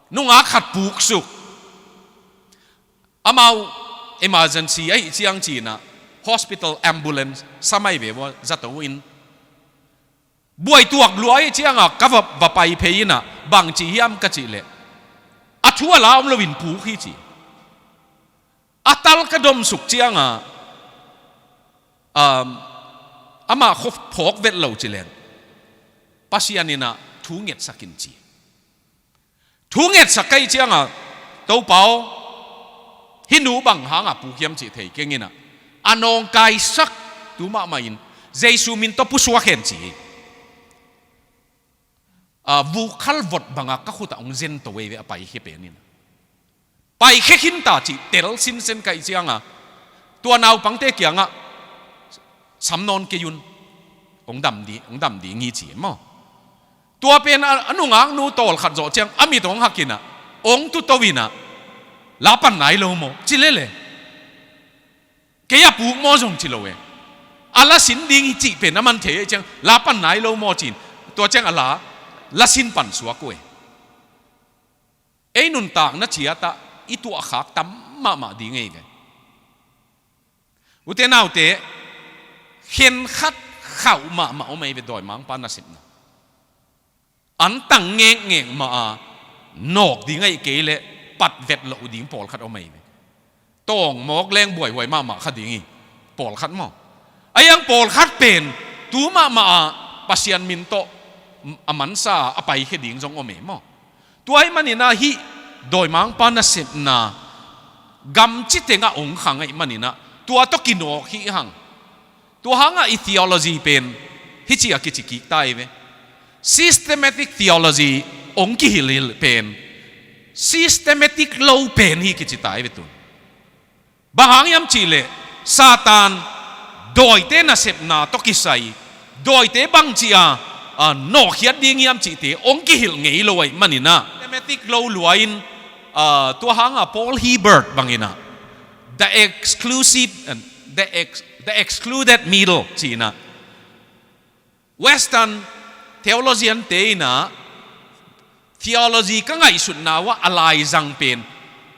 nungak khat puksuk. Amau emergency ahih ciang ci-in a, hospital ambulance sam ahi ve ua, zato in. Buai tuak lua ahih ciangin ka va, va pai phei in a, bang ci hiam ka cih leh, a thu a la om loin puk hi ci. A tal ka domsuk ciangin, um, amah khuaphawk vet lo ci leng, Pasian in a thu ngetsak in ci. Thu ngetsak ka hih ciangin, Topa aw, hih nu bang hangin puk hiam cih thei keng in a, a nawngkaisak tu mahmah in Jesu min tawh pusuak hen ci hi. A, vuk khalvot bangin ka khut ah hong zen to ei ve, a paikhia pen in. Paikhia khin ta cih tel sinsen ka hih ciangin, tua naupangte kiangah, sam nawn kei un, hong dam di, hong dam ding hi ci maw. Tua pen a, a nungaknu tawlkhat zawh ciang a mit hong hak in a, hong tuto in a, la pan nai lo maw ci lele. Kei a puk maw zong ci lo e. A lasin ding hi cih pen a man thei ahih ciang, la pan nai lo maw ci-in, tua ciang a la, lasin pan suak uh e. Ei nuntakna ciat ah i tuahkhak tam mahmah ding ei ve. Ute naute, khenkhat khauh mahmah om ei ve, dawimangpa nasepna. An tang ngekngek mah a, nawk ding ahih kei leh pat vet loh ding pawlkhat om ahi ve. Tawng mawk leng buaihuai mahmah kha ding hi, pawlkhat maw. A yang pawlkhat pen tu mahmah a, Pasian min tawh a mansa a paikhia ding zong om e maw. Tua ahih manin a hih dawimangpa nasepna gamci tengah hong khang ahih manin a, tua tawh kinawk hi hang. Tua hangah i theology pen hih ci-a kici kik ta hi ve. Systematic theology hong kihilhhilh pen systematic lo pen hi kici ta hi ve tun. Bang hang hiam cih leh Satan dawite nasepna tawh kisai, dawite bangci a, a, nawkkhiat ding hiam cihte hong kihilh ngei lo ahih manin a, systematic lo lua-in, a, tua hangah Paul Hiebert bangin a, the exclusive, the ex-, the excluded middle ci-in a, Western theologian-te in a, theology ka ngaihsutna uh ah a laizang pen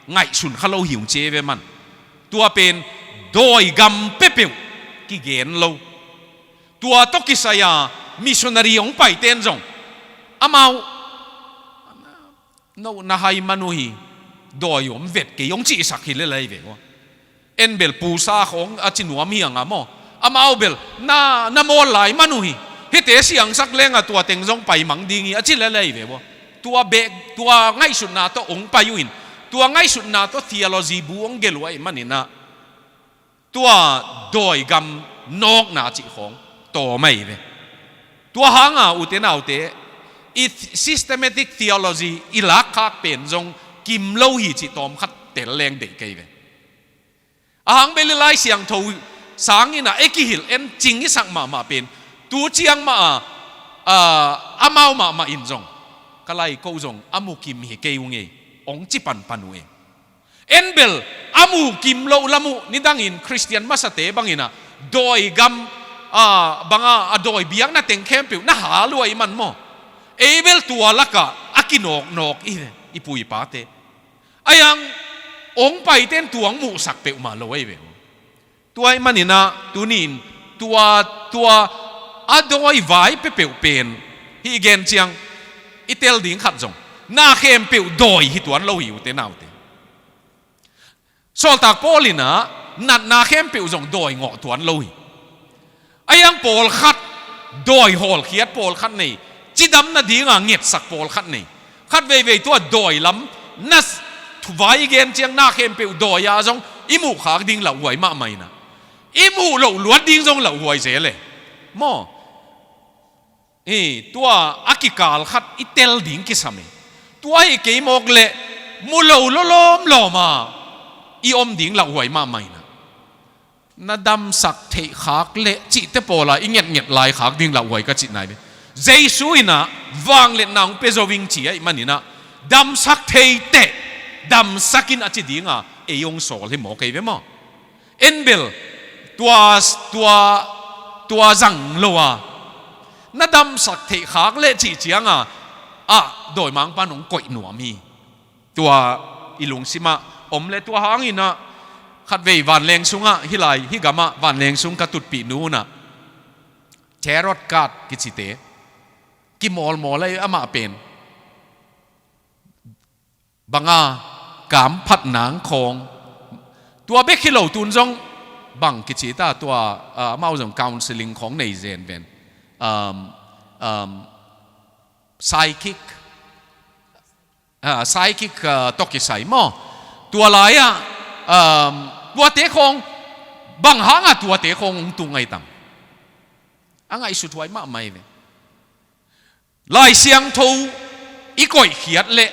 ngaihsun kha lo hi ung ci ei ve man. Tua pen dawi gam peuhpeuh kigen lo. Tua tawh kisai a missionary hong paite in zong amau no na hai man uh hi, dawi om vet kei hong cihsak hi lel ahi ve ua. En bel pusa khawng a ci nuam hi hang a maw. Amau bel na, na mawl lai man uh hi. Hihte siangsak leng a tua teng zong paimang ding hi a ci lel ahi ve ua. Tua beh, tua ngaihsutna tawh hong pai uh in, tua ngaihsutna tawh theology bu hong gelh uh ahih manin a, tua dawi gam nawkna cih khawng tawm ahi ve. Tua hangah ute naute, i systematic theology i lakkhak pen zong kim lo hi cih tawmkhat tel leng deih kei ve. A hang bel i Lai Siangtho sangin a, ei kihilh en cing i sak mahmah pen tu ciang mah a, a, amau mahmah in zong, ka lai ko zong a mu kim hi kei ung ei, hong ci panpan uh ei. En bel a mu kim loh lam uh, nidangin Khristian masate bangin a, dawi gam, a, banga a dawi biakna teng khempeuh na hal uh ahih man maw. Ei bel tua lakah a kinawknawk i, i pu i pate. A yang hong paite in tua hong muhsak peuhmah lo ahi ve. Tua ahih manin a, tuni-in tua, tua a dawi vai peuhpeuh pen, hih gen ciang i tel ding khat zong, na khempeuh dawi hi tuan lo hi ute naute. Sawltak Paul in a, natna khempeuh zong dawi ngawh tuan lo hi. A yang pawlkhat dawi hawlkhiat pawlkhat nei, cidam nadinga ngetsak pawlkhat nei. Khat veivei tua dawi lam na s-, thuvai i gen ciang na khempeuh dawi-a zong i muhkhak ding lauhuai mahmah in a, i muh loh luat ding zong lauhuai zel e. maw. I tua a kikal khat i tel ding kisam e. Tua hi kei mawk leh mu lo lawlawm lawm a i om ding lauhuai mahmah inah. Na damsak theih khak leh cihte pawla i ngetnget lai khak ding lauhuai ka cih nai ve. Jesu inah vangliatna hong pia zo ing ci ahih maninah damsak theiteh damsak in a ci dinga ei hong sawl hi maw kei ve maw. En bel tua, tua, tua zang lo a na damsak theih khak leh cih cianga ah dawimangpan hong koih nuam hi. Tua i lungsimah om le tua hanginah khatvei vanleng sungah hih lai hih gamah vanleng sung ka tutpih nu unah tarot card kicite kimawlmawl ahi amah pen banga kamphat nang khawng. Tua bek hi lo tun zong bang kici ta tua, ah, amau zong counseling khawng nei zenven. Um, um, psychic, ah, psychic, ah, tawh kisai maw. Tua lai-ah, um, tuate khawng bang hanga tuate khawng hong tung ahi tam. A ngaihsut huai mahmah hi ve. Lai Siangtho i koihkhiat leh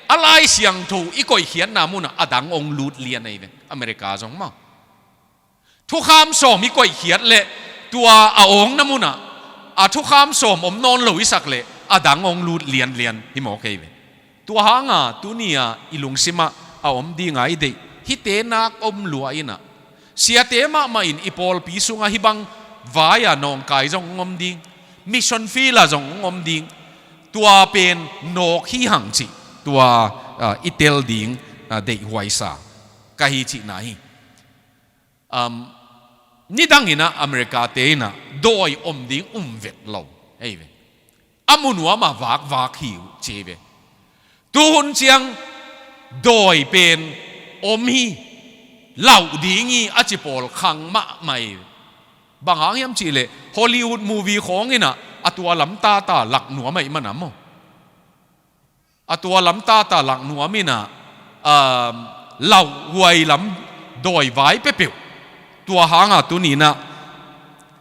a Lai Siangtho i koihkhiatna munah a dang hong lut lian ahi ve. America zong maw. Thukham sawm i koihkhiat leh tua a awngna munah a thukham sawm om nawn lo i sak leh a dang hong lut lianlian hi maw kei ve. Tua hanga tuni-a i lungsimah a om dinga i deih hihte nak om lua inah siate mahmah in i pawlpi sungah hih bang vai-a nawngkai zong hong om ding, mission field-ah zong hong om ding, tua pen nawk hi hang cih tua, ah, i tel ding, ah, deihhuaisa ka hi cihna hi. Um, nidanginah America-te inah dawi om ding um vet lo ei ve. A mu nuamah vakvak hi uh ci ei ve. Tuhun ciang dawi pen om hi, lauh ding hi a ci pawl khang mahmah ei ve. Bang hang hiam cihleh Hollywood movie khawng inah a tua lam tata lak nuam ahih mana maw. A tua lam tata lak nuam inah, um, lauhuai lam dawi vai peuhpeuh. Tua hanga tuninah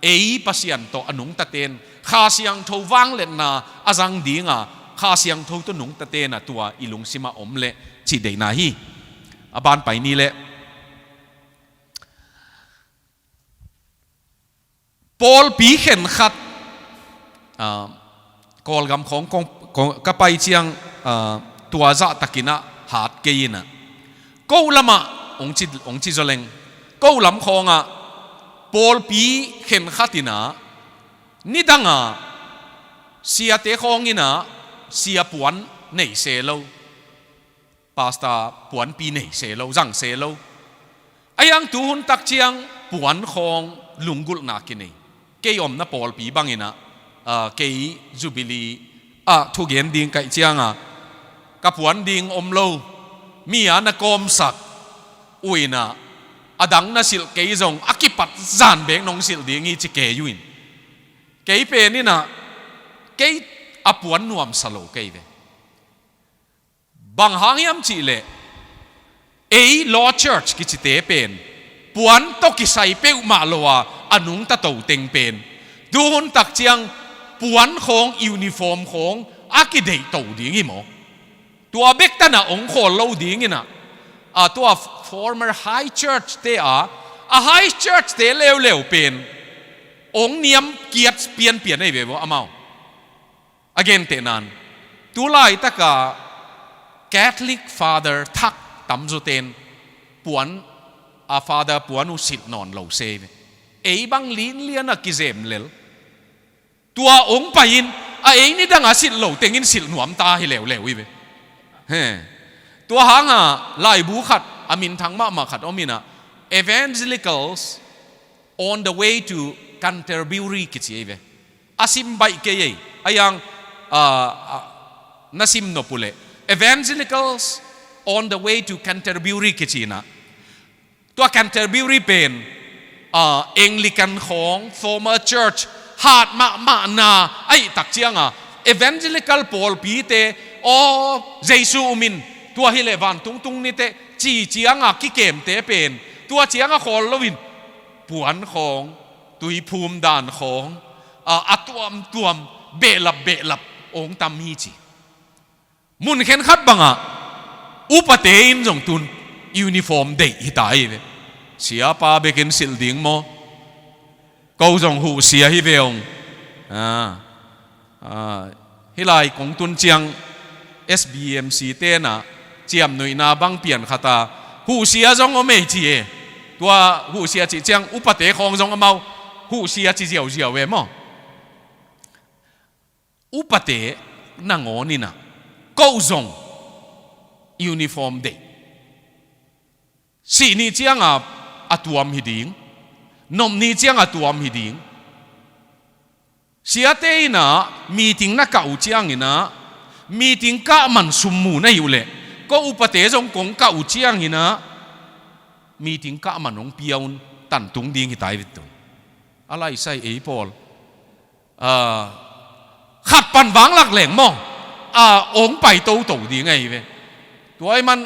ei Pasian tawh a nungtaten Kha Siangtho vangliatna a zang dinga Kha Siangtho tawh nungtaten a tua i lungsimah om leh cih deihna hi. A ban pai ni leh pawlpi khenkhat, ah, Kawlgam khawng kong, kong, ka pai ciang, ah, tua zahtakinah hat kei inah ko lamah hong ci, hong ci zawleng ko lam khawngah pawlpi khenkhat inah nidanga siate khawng inah sia puan nei se lo. Pastor puanpi nei se lo, zang se lo. A hiang tuhun tak ciang puan khawng lunggulhna kinei. Kei omna pawlpi banginah, ah, kei Jubilee ah thugen ding kaih cianga ka puan ding om lo. Mi a na kawmsak uh inah a dang na silh kei zong a kipat zan bek nong silh ding hi ci kei uh in. Kei pen inah kei a puan nuamsa lo kei ve. Bang hang hiam cihleh ei Law Church kicite pen puan tawh kisai peuhmah lo a a nungta to teng pen tuhun tak ciang puan khawng uniform khawng a kideih to ding hi maw. Tua bek tanah hong khawl lo dinginah a tua former high church te a a high church te leuleu pen hong niam kiat pianpian ahi ve maw amau. A gentehnan tulaitaka Catholic Father thak tamzawten puan, a Father puan uh silh nawn lo se ve. Ei bang linliana kizem lel tua hong pai-in a ei nidanga silh lo tengin silh nuamta hi leuleu hi ve. He. Tua hanga laibu khat a minthang mahmah khat om inah Evangelicals on the way to Canterbury kici ei ve. A sim baih kei ei. A hiang, ah, ah, na sim nop uhleh Evangelicals on the way to Canterbury kici inah tua Canterbury pen, ah, Anglican khawng former church hat mahmahna ahih tak cianga Evangelical pawlpite aw Jesu umin tua hileh vantung tung niteh ci cianga kikemte pen tua cianga khawl loin puan khawng, tuiphum dan khawng, a, a tuamtuam, behlap behlap hong tam hi ci. Mun khenkhat bangah upate in zong tun uniform deih hi ta hi ve. Siapa bekin silh ding maw? Ko zong huhsia hi ve ung. A, a, hih lai kong tun ciang S B M C tenah ciamnuihna bang pian khat a, huhsia zong om ei ci e. Tua huhsia cih ciang upate khawng zong amau huhsia ci ziauziau e maw? Upate nangawn inah ko zong uniform deih. Sih ni cianga a tuam hi ding, nop ni cianga tuam hi ding. Siate inah meeting na kah uh cianginah meeting kah man sum mu na hi uh leh, ko upate zong kong kah uh cianginah meeting kah man hong pia un, tantung ding hi ta hi ve tun. A laisai ei pawl, a, khat pan vanglak leng maw, a, hong pai toto ding ahi ve. Tua ahih man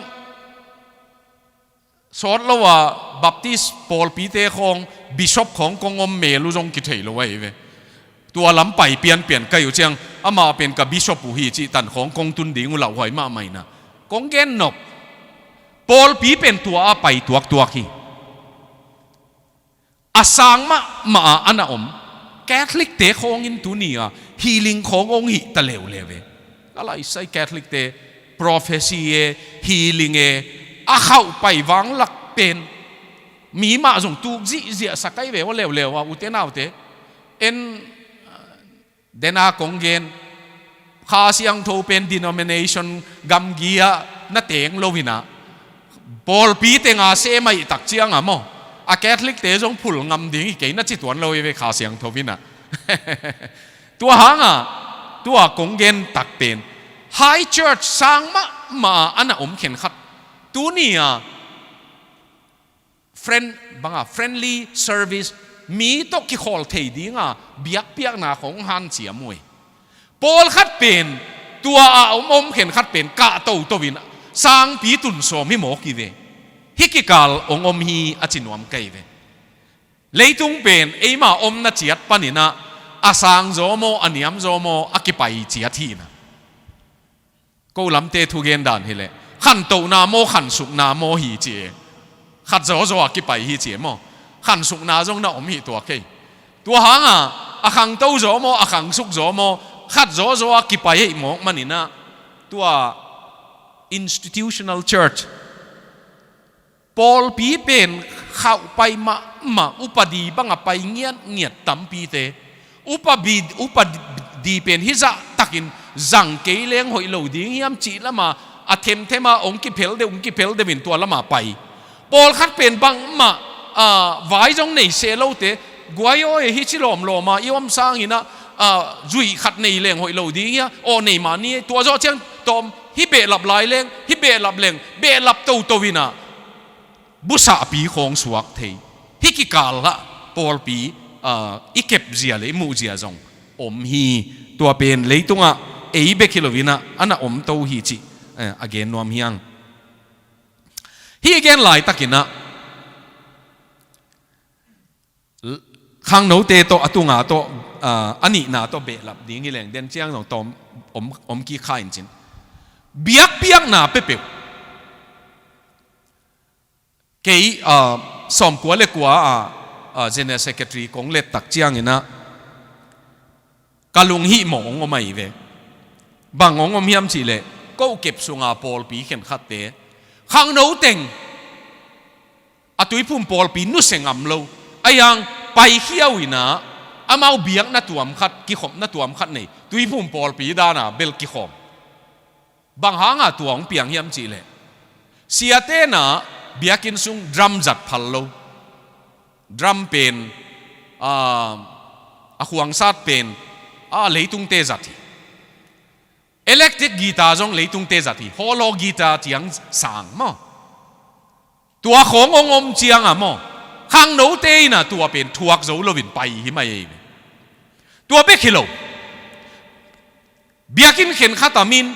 sawt lo a Baptist pawlpite khawng, bishop khawng kong om mel uh zong kithei lo ahi ve. Tua lam pai pianpian ka hi uh ciang, amah pen ka bishop uh hi cih tan khawng kong tun ding uh lauhuai mahmah inah kong gen nop. Pawlpi pen tua a pai tuaktuak hi. A sang mahmah a na om Catholic-te khawngin tuni-a healing khawng hong hih ta leuleu e. A laisai Catholic-te prophecy e, healing e, a khauh pai vanglak pen mi mah zong tuk zihziahsak ahi ve aw leuleu a, ute naute. En, dena kong gen, Kha Siangtho pen denomination gamgi-ah na teng lo inah, pawlpi tenga sem ahih tak cianga maw, a Catholic-te zong phul ngam ding hi kei na ci tuan lo hi ve Kha Siangtho inah. Tua hanga tua kong gen tak pen high church sang mahmah a na om khenkhat tuni-a friend, banga friendly service, mi tawh kikhawl thei dinga biakpiakna khawng hanciam uh hi. Pawlkhat pen tua a om om khenkhat pen kah toto in sangpi tun sawm hi mawk hi ve. Hih kikal hong om hi a ci nuam ka hi ve. Leitung pen eima omna ciat paninah a sang zaw maw, a niam zaw maw, a kipai ciat hi inah. Ko lamte thugen dan hileh khantohna maw, khansukna maw hi ci e. Khat zawzaw a kipai hi ci e maw? Khansukna zong na om hi tua kei. Tua hanga a khangto zaw maw, a khangsuk zaw maw, khat zawzaw a kipai hi mawk maninah tua institutional church, pawlpi pen khauh pai mahmah, upadi banga pai ngiatngiat tampite, upadi, upadi pen hizah takin zang kei leng hoih lo ding hiam cih lama a themthema hong kiphel deuh, hong kiphel deuhin tua lama pai. Pawlkhat pen bangmah, a, vai zong nei seh lote, guai aw e, hici lawmlawma i om sanginah, a, zuih khat nei leng hoih lo ding hia, aw nei mah ni, tua zawh ciang tawm hih behlap lai leng, hih behlap leng, behlap toto inah busahpi khawng suak thei. Hih kikal lah pawlpi, a, i kepzia le i muhzia zong om hi. Tua pen leitungah ei bek hi loinah a na omto hi cih, eh, a gen nuam hi ang. Hih i gen laitakinah khangnote tawh, a tunga tawh, a, a nihna tawh behlap ding hi leng den ciang zong tawm om, om kik kha in cin. Biakpiakna peuhpeuh. Kei, a, sawmkua le kua a, a, General Secretary kong let tak cianginah ka lunghihmawh hong om ahi ve. Bang hong om hiam cihleh, ko kep sunga pawlpi khenkhatte khangno teng a Tuiphum pawlpi nusia ngam lo. Ahi hang paikhia uh inah amau biakna tuam khat, kikhopna tuam khat nei, Tuiphum pawlpi dana bel kikhawm. Bang hanga tua hong piang hiam cihleh, siatenah biakinn sung drum zat phal lo. Drum pen, a, a khuangsat pen, a, leitungte zat hi. Electric guitar zong leitungte zat hi. Hawlhaw guitar ciang sang maw? Tua khawng hong om cianga maw, khangnote inah tua pen thuak zo loin pai hi mai ei ve. Tua bek hi lo. Biakinn khenkhat a min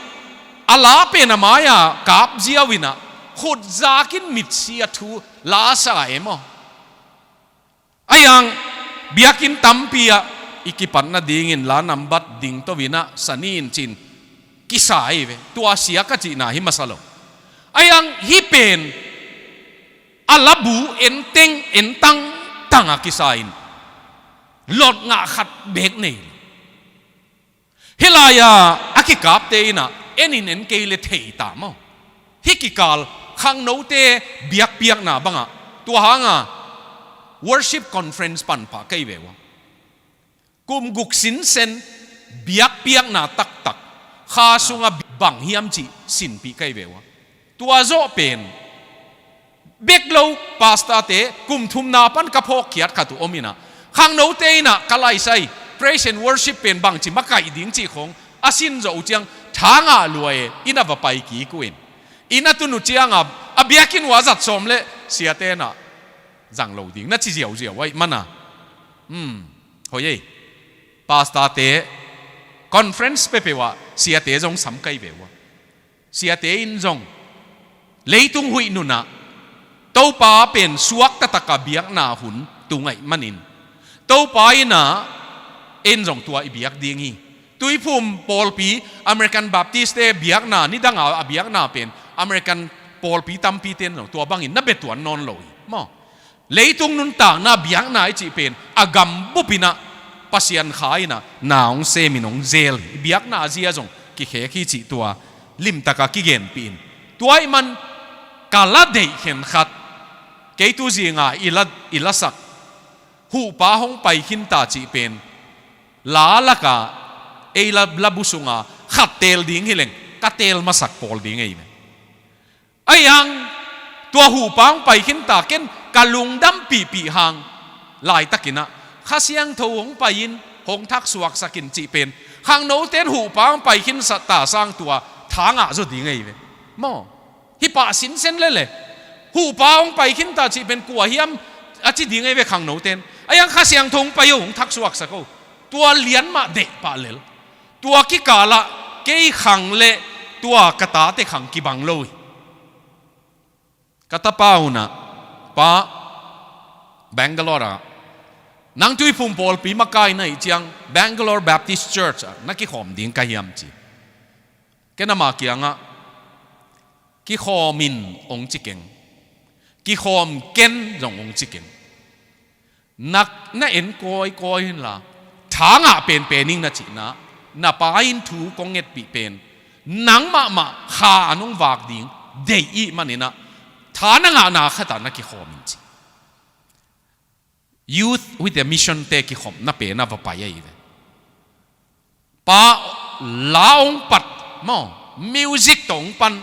a la pen a mai-a kap ziau inah khut zakin mitsi a thu la sa e maw? Ahi hang biakinn tampi ah i kipat nadingin la nambat ding to in ah sa ni in ci-in kisa hi ve. Tua sia ka cihna hi masa lo. Ahi hang hih pen a labu enteng entang tang a kisa in lot ngah khat beek nei. Hih lai-a a kikapte in ah en in en kei le thei ta maw? Hih kikal khangnote biakpiakna bangah tua hanga worship conference pan pah kei ve ua. Kum guk sinsen biakpiakna taktak kha sunga bang hiam cih sinpih kei ve ua. Tua zawh pen bek lo, pastorte kum thumna pan ka phawkkhiat khat uh om in ah, khangnote in ah ka laisai praise and worship pen bangci makaih ding cih khawng a sin zawh uh ciang tha ngah lua e, inn ah va pai kik uh in. Inn a tun uh cianga a biakinn uh a zat sawm leh siate in ah zang lo ding na ci ziauziau ahih mana. Hmm, hoi ei. Pastorte conference peuhpeuh ah siate zong sam kei ve ua. Siate in zong leitung huih nunah Topa pen suak taktak a biakna hun tung ahih manin Topa in ah en zong tua i biak ding hi. Tuiphum pawlpi American Baptist-te biakna nidanga a biakna pen American pawlpi tampite in zong tua bangin na bia tuan nawn lo hi maw? Leitung nuntakna biakna i cih pen a gam bup in ah Pasian kha in ah na hong semin hong zel hi. Biakna zia zong kikhek hi cih tua limtaka kigenpih in. Tua ahih man ka la deih khen khat kei tu zinga i la, i lasak Huhpa Hong Pai Khin Ta cih pen la laka ei la, labu sunga khat teel ding hileng ka teel masak pawl ding ei ve. Ahi hang tua Huhpa Hong Pai Khin Ta ken ka lungdam pihpih hang laitakin ah Kha Siangtho hong pai in hong thaksuaksak in cih pen khangnote in Huhpa Hong Pai Khin Ta sang tua tha ngah zaw ding ei ve maw? Hih pah sinsen lele Huhpa Hong Pai Khin Ta cih pen kua hiam a ci ding ei ve khangnote in. Ahi hang Kha Siangtho hong pai o, hong thaksuaksak o, tua lian mah deih pah lel. Tua kikalah kei khang le tua ka tate khang kibang lo hi. Ka tapa un ah, Pa, Bangalore ah nang Tuiphum pawlpi makai na hih ciang Bangalore Baptist Church ah na kikhawm ding ka hiam ci. Ken ama kiangah kikhawm in hong ci keng. Kikhawm ken zong hong ci keng. Na, na en kawikawi inla tha ngah penpen ing na cihna, na pa in thu kong ngetpih pen nang mahmah kha a nong vak ding deih ih manin ah tha na ngahna khatah na kikhawm in ci. Youth with a Mission-te kikhopna pen a va pai ahi ve. Pa la hong pat maw, music tawh hong pan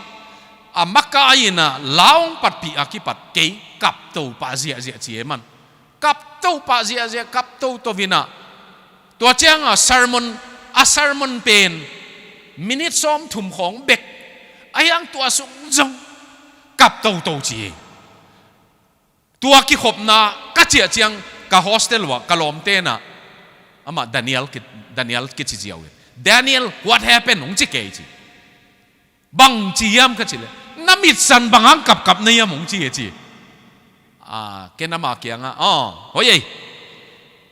a makai in ah la hong patpih a kipat kei kapto pah ziahziah ci e man. Kapto pah ziahziah, kapto to in ah tua cianga sermon, a sermon pen minute sawmthum khawng bek. Ahi hang tua sung zong kapto to ci e. Tua kikhopna ka ciah ciang ka hostel uah ka lawmte in ah amah Daniel ki, Daniel kici ziau e. Daniel, what happened? Hong ci kei ci. Bang ci hiam ka cih leh na mitsan bang hang kapkap na hiam hong ci e ci. Ah, ken ama kiangah, aw, hoi ei.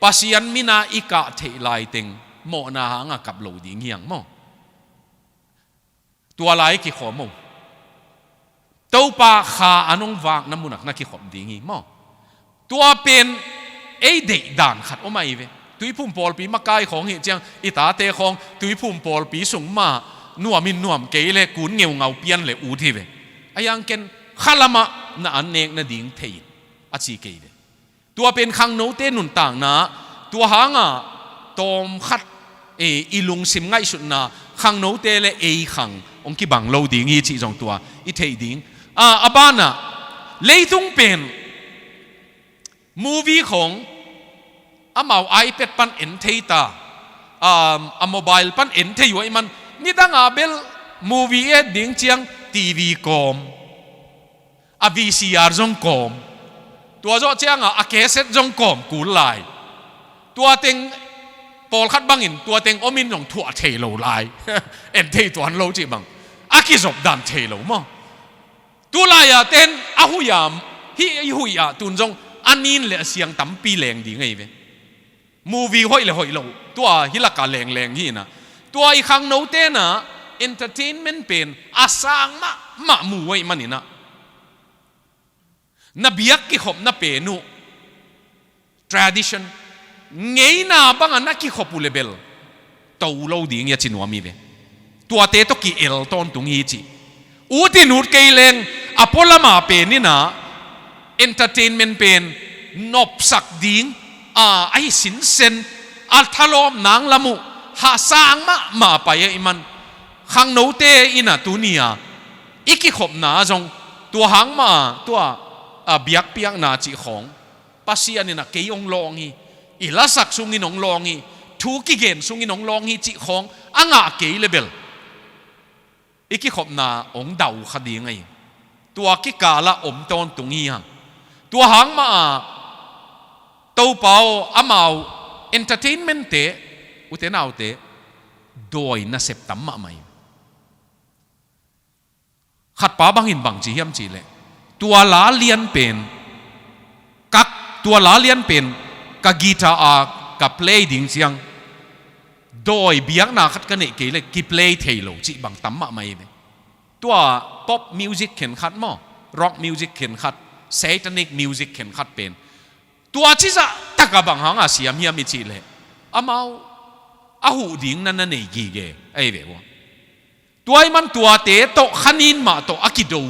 Pasian mina i kah theih laiteng mawhna hanga kap lo ding hiang maw? Tua lai kikhawm o. Topa kha a nong vakna munak na kikhop ding hi maw? Tua pen ei deih dan khat om ahi ve. Tuiphum pawlpi makai khawng hih ciang i tate khawng Tuiphum pawlpi sung mah nuam in nuam kei le kun ngeungau pian le ut hi ve. Ahi hang ken khalamah na an nek nading thei in a ci kei ve. Tua pen khangnote nuntakna, tua hanga tawmkhat, e, i lungsim ngaihsutna khangnote le ei khang hong kibang lo ding hi cih zong tua i theih ding. A, a banah leitung pen movie khawng amau iPad pan en thei ta, a, a mobile pan en thei uh ahih man nidanga bel movie et ding ciang TV kawm, a VCR zong kawm, tua zawh cianga a cassette zong kawm kul lai. Tua teng pawlkhat bangin tua teng omin zong thuah thei lo lai. En thei tuan lo cih bang a kizop dan thei lo maw? Tulai-a ten a huih a, hih i huih ah tun zong a nin le a siang tampi leng ding ahi ve. Movie hoih le hoih lo Tua hi laka lengleng hi inah, tua i khangnote na entertainment pen a sang mahmah mu uh ahih maninah, na biak kikhopna pen uh tradition, ngeina bangah na kikhop uh le bel to lo ding hi a ci nuam hi ve. Tuate tawh ki-el tawntung hi ci. Ut in ut kei leng, a pualama pen inah entertainment pen nopsak ding a, ahi sinsen, a thalawp nang lam uh hahsang mahmah pai ahih man, khangnote inah tuni-a i kikhopna zong tua hang mah a, tua a biakpiakna cih khawng Pasian inah kei hong lawng hi, i lasak sungin hong lawng hi, thu kigen sungin hong lawng hi cih khawng a ngah kei le bel i kikhopna hong dau kha ding ahi. Tua kikalah om tawntung hi hang. Tua hang mah a, Topa aw, amau entertainment-te, ute naute, dawi nasep tam mahmah hi. Khatpa bangin bang ci hiam cihleh, tua la lian pen ka, tua la lian pen ka guitar a ka play ding ciang, dawi biakna khat ka neih kei leh kiplay thei lo cih bang tam mahmah hi ve. Tua pop music khenkhat maw, rock music khenkhat, satanic music khenkhat pen tua cizah takah bang hanga siam hiam i cihleh, amau a huh ding na na nei gige ahi ve uh. Tua ahih man tuate tawh khanin mah tawh a kido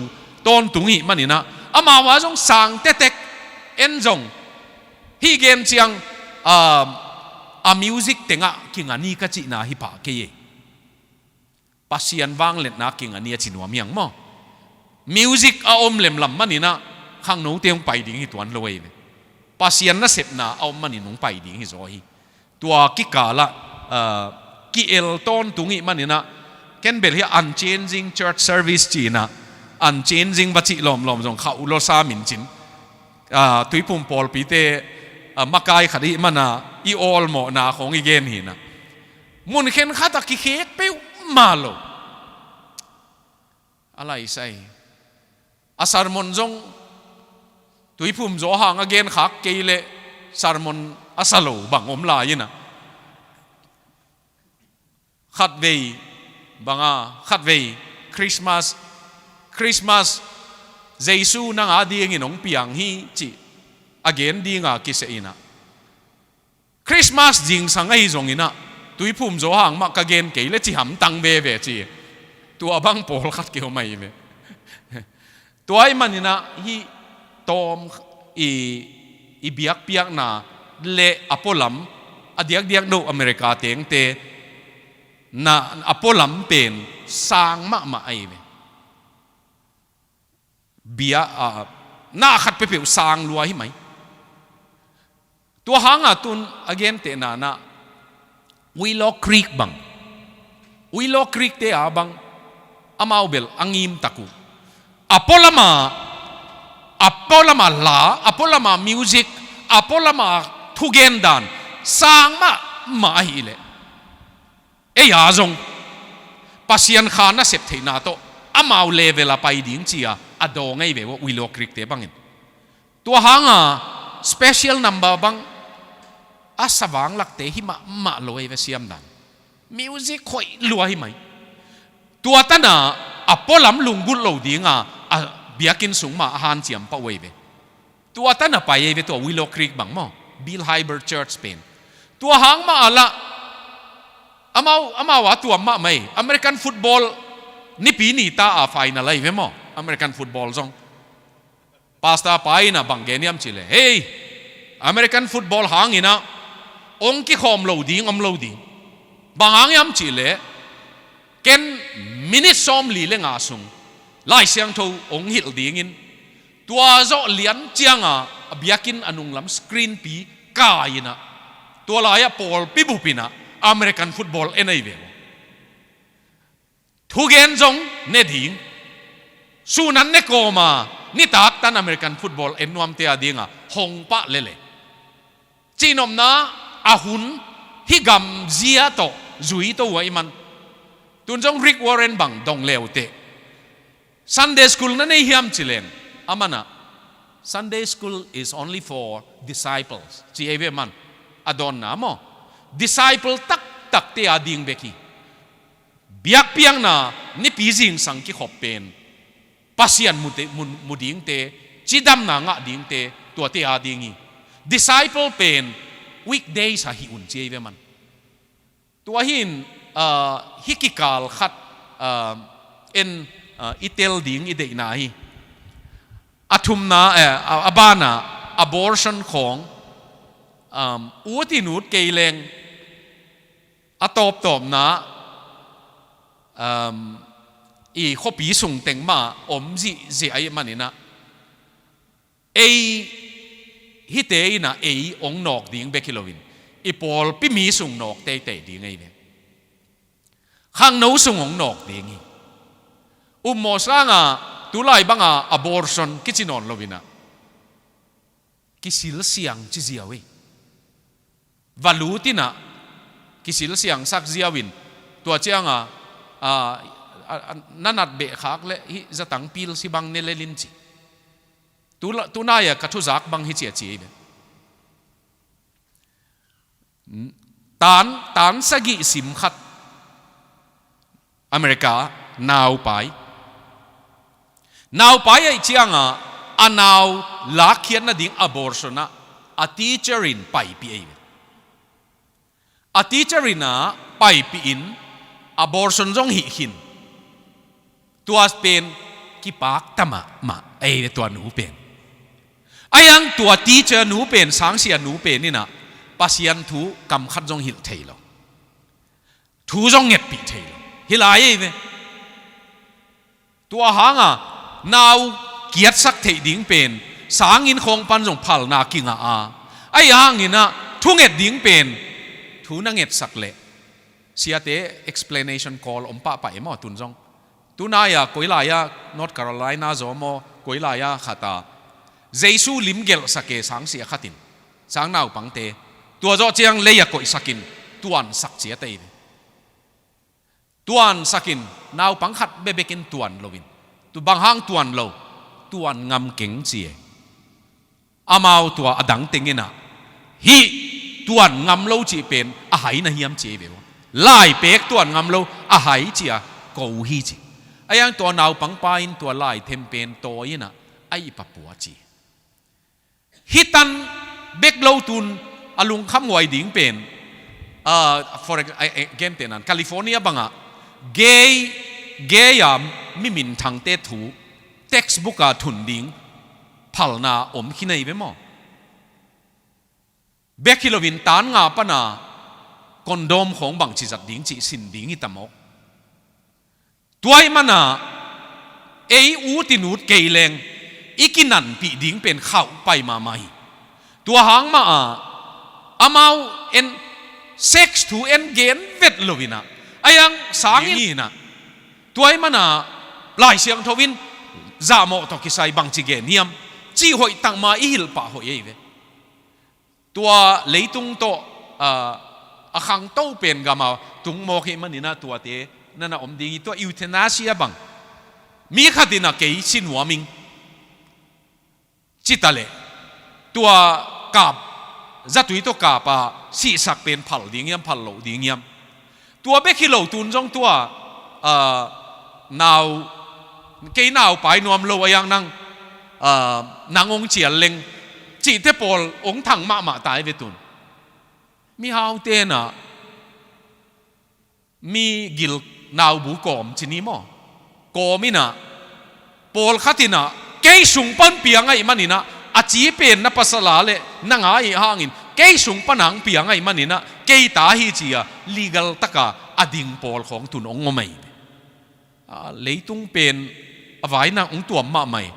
tawntung hi maninah, amau a zong sang tektek, en zong hih gen ciang, a, a music tengah kinga ni ka cihna hi pah kei hi. Pasian vangliatna kinga ni a ci nuam hi hang maw. Music a om lemlam maninah khangnote hong pai ding hi tuan lo ahi ve. Pasian nasepna a om manin hong pai ding hi zaw hi. Tua kikalah, a, ki-el tawntung hi maninah, ken bel hi a unchanging church service ci inah, unchanging va cih lawmlawm zong khauh lawsa min cin, a, Tuiphum pawlpite, a, makai khat i hih mana i awlmawhna khawng i gen hi inah, mun khenkhat a kikhek peuhmah lo. A laisai a sermon zong Tuiphum Zaw hang a genkhak kei leh sermon a sa lo bang om lai inah, khatvei banga, khatvei Christmas, Christmas, Jesu nang a dingin hong piang hi cih a gen dinga kiseh inah, Christmas zingsang ahi zonginah Tuiphum Zaw hang mah ka gen kei leh ci hamtang veve ci. Tua bang pawlkhat kiom ahi ve. Tua ahih maninah hih tawm i, i biakpiakna le a pualam, a diakdiak no America tengte na a pualam pen sang mahmah ahi ve. Bia, a, na khat peuhpeuh sang lua hi mai. Tua hanga tun a gentehna nah, Willow Creek bang, Willow Creek te a bang, amau bel a ngimtak uh. A pualama, a pualama la, a pualama music, a pualama thugen dan sang mahmah ahih leh, ei a zong Pasian kha nasep theihna tawh amau level a pai ding ci-a a dawng ahi ve uh, Willow Creek te bangin. Tua hanga special number bang a sa vanglakte hi mahmah lo ahi ve, siamdan. Music hoih lua hi mai. Tua tana a pualam lunggulh lo dinga a biakinn sung mah a hanciam pah uh ahi ve. Tua tana pai ahi ve, tua Willow Creek bang maw, Bill Hybels Church pen. Tua hang mah a lah, amau, amau a tuam mahmah hi. American football nipi ni ta a final ahi ve maw, American football zong. Pastor pa in a bang gen hiam cihleh, hei, American football hangin ah hong kikhawm lo ding om lo ding. Bang hang hiam cihleh, ken minute sawmli le nga sung Lai Siangtho hong hilh dingin, tua zawh lian cianga a biakinn a nunglam screen pi kai in ah, tua lai-ah pawlpi bup in ah American football en ahi ve. Thugen zong ne ding. Sun an ne kawma nitak tan American football en nuamte a dinga hong pah lele. Cihnopna, a hun hih gamzia tawh zui to uh ahih man. Tun zong Rick Warren bang dong leuteh, Sunday school na nei hiam ci leng, aman ah, Sunday school is only for disciples ci ei ve man. A dawnna maw, Disciple taktakte a ding bek hi. Biakpiakna nipi zingsang kikhop pen Pasian mu, mu, mu dingte, cidamna ngah dingte, tuate a ding hi. Disciple pen weekdays a hi un ci ei ve man. Tua hi in, ah, hih kikal khat, ah, en, ah, i tel ding i deihna hi. A thumna, eh, a, a bana abortion khawng, um, ut in ut kei leng, a tawptawpna, um, i khuapi sung teng mah om zihziah ahih manin ah, ei hihte in ah ei hong nawk ding bek hi loin, i pawlpi mi sung nawk teitei ding ahi ve. Khangno sung hong nawk ding hi. Upmawh sanga tulai banga abortion kici nawn loin ah, kisilsiang ci ziau hi. Va lut in ah, kisilsiangsak ziau in, tua cianga, a, a, a, na nat beh khak leh hih zatang pills hi bang ne lel in ci. Tu, tunai-a ka thuzak bang hi ci a ci hi ve. Tan, tan sagih sim khat America naupai. Naupai ahih cianga a nau lakkhiat nading abortion ah a teacher in paipih ahi ve. A teacher in ah paipih in abortion zong hih khin. Tua pen kipakta mahmah ahi ve tua nu pen. Ahi hang tua teacher nu pen, sangsia nu pen in ah Pasian thu kam khat zong hilh thei lo. Thu zong ngetpih thei lo. Hih lai ahi ve. Tua hanga nau kiatsak theih ding pen sanginn khawng pan zong phalna kingah a, ahi hangin ah thunget ding pen thu na ngetsak leh, siate explanation call om pahpah e maw tun zong. Tunai-a koi lai-a North Carolina zaw maw, koi lai-a khat a Jesu lim gelhsak e sangsia khat in, sang naupangte. Tua zawh ciang lei-a koihsak in tuansak ciat ahi ve. Tuansak in naupang khat bekbek in tuan loin. Tu bang hang tuan lo, tuan ngam keng ci e. Amau tua a dang teng in ah, hih tuan ngam lo cih pen a hai na hiam ci ei ve uh. Lai pek tuan ngam lo a hai ci-a ko hi ci. Ahi hang tua naupangpa in tua lai them pen tawi in ah a ip a pua ci. Hih tan bek lo tun a lungkhamhuai ding pen, ah, for ex-, ah, eh, gentenan California bangah gay, gay-a mi minthangte thu textbook-a thun ding phalna om khin ahi ve maw? Bek hi loin tan nga pana condom khawng bangci zat ding cih sin ding hi ta mawk. Tua ahih mana ei ut in ut kei leng i kinanpih ding pen khauh pai mahmah hi. Tua hang mah a amau en sex thu en gen vet lo in ah, ahi hang sangin in ah, tua ahih mana Lai Siangtho in zahmawh tawh kisai bangci gen hiam cih hoih tak mah i hilh pah hoih ahi ve. Tua leitung tawh, ah, a khangto pen gam a tung mawk hi manin ah tuate na na om ding hi. Tua euthanasia bang mi khat in ah kei si nuam ing ci ta leh, tua kap, zatui tawh kap a sihsak pen phal ding hiam, phal loh ding hiam? Tua bek hi lo tun zong tua, ah, nau, kei naupai nuam lo ahi hang nang, ah, nang hong cial leng cihte pawl hong thang mahmah ta hi ve tun. Mihaute in ah mi gil naubu kawm ci ni maw? Kawm in ah, pawlkhat in ah kei sung pan piang ahih manin ah, a ci pen na pasal a leh na ngai hangin kei sung pan hong piang ahih manin ah kei ta hi ci-a legal taka a ding pawl khawng tun hong om ahi. Ah, leitung pen a vaina hong tuam mahmah hi.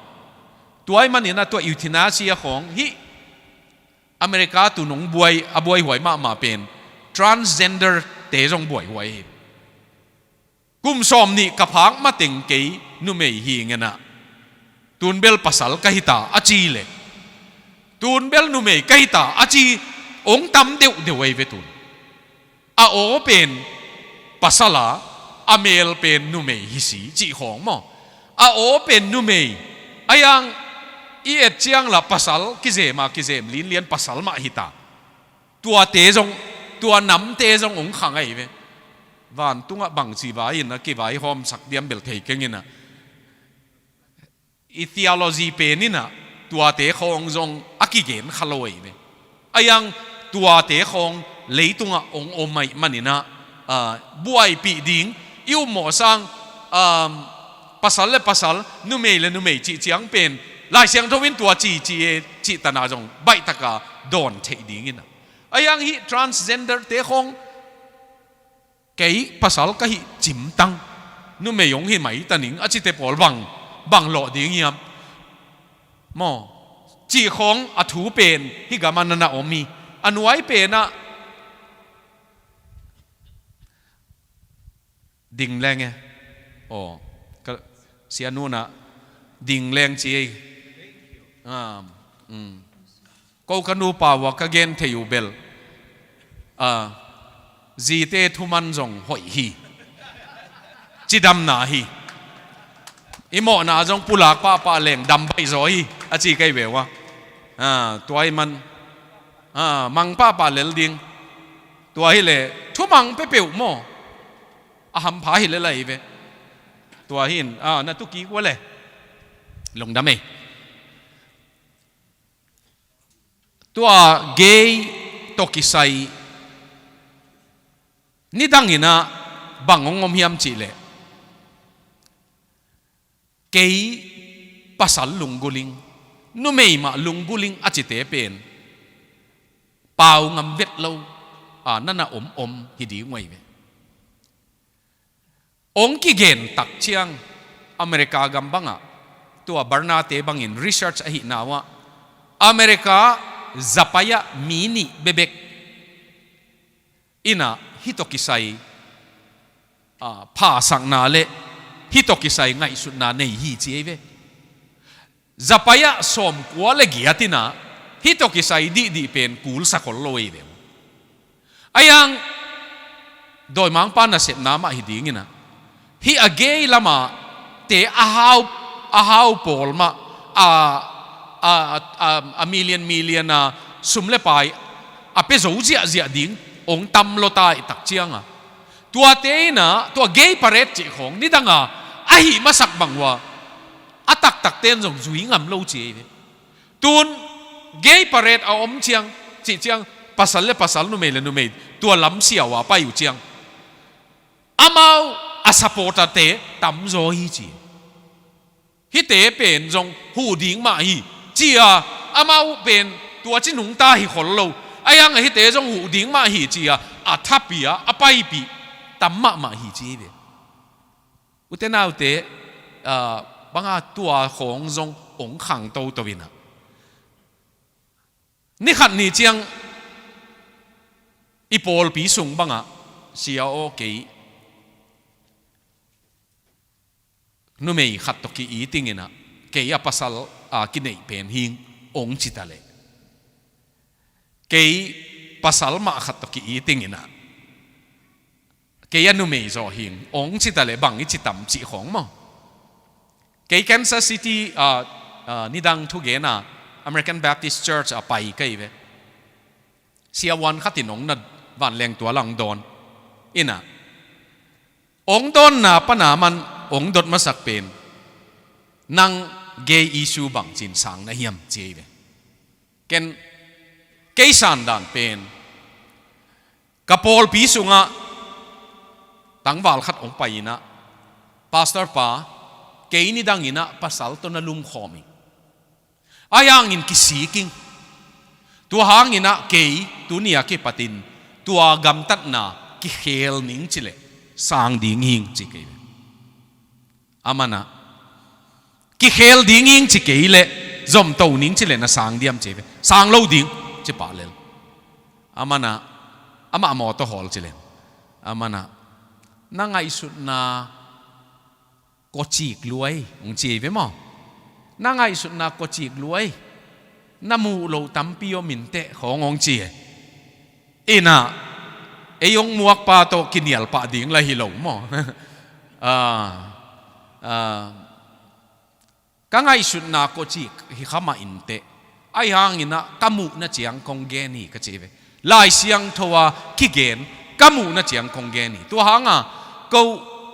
Tua ahih manin ah tua euthanasia khawng hih America tun hong buai, a buaihuai mahmah pen transgender-te zong buaihuai hi. Kum sawmnih ka phak mateng kei numei hi ngen ah, tun bel pasal ka hi ta a ci leh, tun bel numei ka hi ta a ci hong tam deuhdeuh ahi ve tun. A aw pen pasal a, a mel pen numei hi si cih khawng maw? A aw pen numei, ahi hang i et ciang lah pasal kizem a kizem linlian pasal mah hi ta. Tuate zong Tua namte zong hong khang ahi ve. Vantungah bangci vai in a kivaihawmsak diam bel thei keng in a, i theology pen in a tuate khawng zong a kigen kha lo ahi ve. Ahi hang tuate khawng leitungah hong om ahih manin a, a, buaipih ding, i ummawh sang, um, pasal le pasal, numei le numei cih ciang pen Lai Siangtho in tua ci ci e cih tana zong baih taka dawn theih ding in a. Ahi hang hih transgender te khawng, kei pasal ka hih cimtang, numei hong hi mai ta ning a cite pawl bang, bang lawh ding hiam? Maw, cih khawng a thu pen hih gamah na na om hi. A nuai penah ding leng e. Aw, ka, sia nunah ding leng ci ei. Ah, mm. Ko ka nupa uh a ka gen thei uh bel, a, zite thuman zong hoih hi. Cidamna hi. I mawhna zong pulak pahpah leng dam baih zaw hi, a ci kei ve uh a. A, tua ahih man, a, mang pahpah lel ding. Tua hileh thumang peuhpeuh maw, a hampha hi lel ahi ve. Tua hi in, a, na tu kik uh a le. Lungdam ei. Tua gay tawh kisai nidang in a bang hong om hiam cih leh, kei pasal lunggulh ing, numei mah lunggulh ing a cite pen pau ngam vet lo, a, na na om om hi ding uh ahi ve. Hong kigen tak ciang America gam bangah, tua Barna-te bangin research ahihna uh ah, America zapai ah mi nih bekbek in a hih tawh kisai, a, phasakna le hih tawh kisai ngaihsutna nei hi ci ei ve. Zapai ah sawmkua le giat in a hih tawh kisai dihdih pen kulsa khol lo ei ve. Ahi hang dawimangpa nasepna mah hi ding in a, hih a gay lamah te a hau, a hau pawl mah, a, a, a, a million million a sum le pai a pia zo ziahziah ding hong tam lua ta ih tak ciang a, tuate in a tua gay parade cih khawng nidang a a hih masak bang uh a, a taktakte in zong zui ngam lo ci ei ve. Tun gay parade a om ciang, cih ciang, pasal le pasal, numei le numei tua lam siau a pai uh ciang, amau a supporter-te tamzaw hi ci. Hihte pen zong huh ding mah hi ci a, amau pen tua ci nungta hi khol lo. Ahi hang a hihte zong huh ding mah hi ci a, a thapi a, a paipih tam mahmah hi ci hi ve. Ute naute, ah, banga tua khawng zong hong khang toto in a, ni khat ni ciang i pawlpi sung bangah sia aw, kei numei khat tawh ki-it ing in a, kei a pasal a kineih pen hi ing hong ci ta leh, kei pasal mah khat tawh ki-it ing in a, kei a numei zaw hi ing hong ci ta leh bang i ci tam cih khawng maw? Kei Kansas City, ah, ah, nidang thugen a American Baptist Church ah pai ka hi ve. Siavuan khat in hong na vanleng tua lah hong dawn in a, hong dawnna pan a man hong dot masak pen, nang gay issue bangci in sang na hiam ci hi ve. Ken, kei sandan pen, ka pawlpi sungah tangval khat hong pai in a, "Pastor pa, kei nidang in a pasal tawh na lumkhawm ing. Ahi hangin kisik ing. Tua hangin a kei tuni a kipatin tua gamtatna kikhel ning ci leh sang ding hi ing," ci kei ve. Aman a, "Kikhel ding hi ing ci kei leh, zomto ning ci leh na sang diam?" ci ve. "Sang lo ding," ci pah lel. Aman a, amah mawtaw hawl ci leng, aman a, "Na ngaihsutna kua cik luai?" hong ci hi ve maw. "Na ngaihsutna kua cik luai? Na muh loh tampi om inteh," khawng hong ci hi. In a, ei hong muakpa tawh kinial pah ding lah hi lo maw. Ah, ah, "Ka ngaihsutna kua cik hi kha mah inteh, ahi hangin a ka muhna ciang kong gen hi," ka ci hi ve. Lai Siangtho a kigen ka muhna ciang kong gen hi. Tua hanga ko,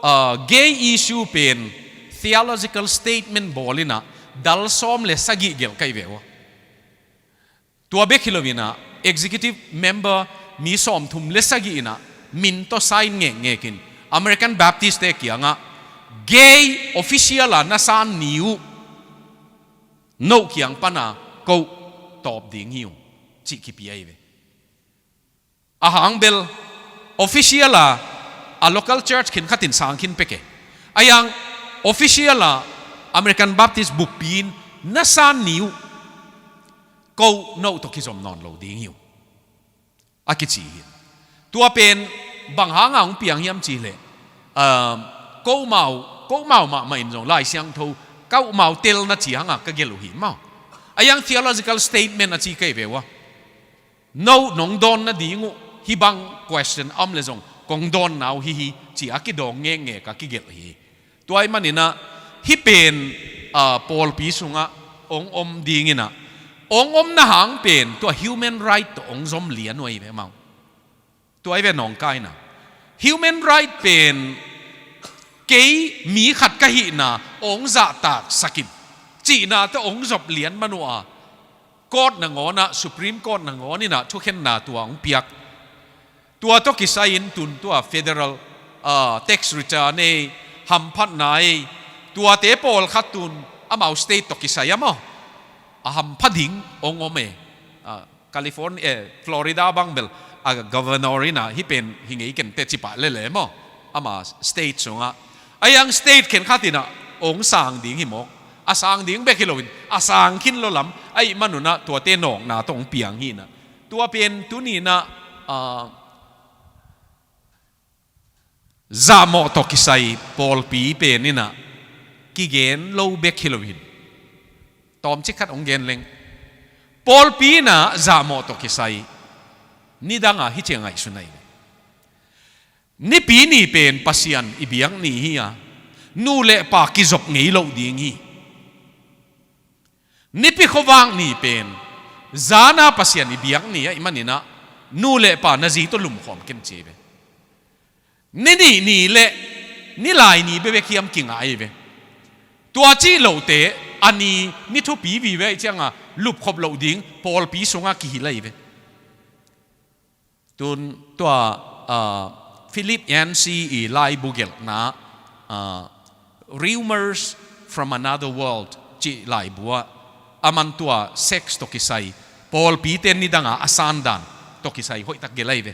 ah, gay issue pen theological statement bawl inah dal sawm le sagih gelh ka hi ve uh a. Tua bek hi lo inah executive member mi sawmthum le sagih inah min tawh sign ngekngek in American Baptist te kiangah gay official a na san ni uh, no kiang pana ko tawp ding hi uh cih kipia hi ve. A hang bel official a, a local church khin khatin sang khin peke. A yang official a American Baptist buppi in na san ni uh, ko no tawh kizom nawn lo ding hi uh a kici hi. Tua pen bang hanga hong piang hiam cih leh, um, ko mau, ko mau mahmah in zong Lai Siangtho ka uh mau telna ci hanga ka gelh uh hi maw. A yang theological statement a ci kei ve uh a. No nong dawn nading uh hih bang question a om le zong kong dawnna uh hi hi ci a kidawng ngekngek a kigelh hi. Tua ahih maninah hih pen, ah, pawlpi sungah ong om dinginah ong omna hang pen tua human right tawh ong zom lian uh ahi ve maw. Tua ahi ve nawngkaina. Human right pen kei mi khat ka hihna ong zahtaksakin cihna tawh ong zop lian man uh a, court nangawnah, Supreme Court nangawn inah thukhenna tua hong piak. Tua tawh kisai-in tun tua federal, ah, tax return ei, hamphatna ei, tuate pawlkhat tun amau state tawh kisai a maw, a hampha ding hong om e. Ah, California, eh, Florida bang bel a governor inah hih pen hi ngei ken teh cipah lele maw, ama state sungah. A yang state khenkhat inah ong sang ding hi mawk. A sang ding bek hi loin a sang khin lo lam ahih manunah tuate nawkna tawh ong piang hi inah. Tua pen tuninah, ah, zahmawh tawh kisai pawlpi pen inah kigen lo bek hi loin tawmcik khat ong gen leng. Pawlpi inah zahmawh tawh kisai nidanga hih ciang ngaihsun ahi ve. Nipi ni pen Pasian i biak ni hi a, nu le pa kizop ngei loh ding hi. Nipi khuavak ni pen zana Pasian i biak ni ahih maninah nu le pa na zi tawh lumkhawm ken ci ve. Ni nih ni le ni lai ni bekbek hiam kingah ahi ve. Tua cih lote a ni ni thupi vive ahih cianga lupkhop loh ding pawlpi sungah kihilh ahi ve. Tun tua, ah, Philip Yancey i laibu gelhna, ah, Rumors from Another World cih laibu ah aman tua sex tawh kisai pawlpite nidanga a sandan tawh kisai hoihtak gelh ahi ve.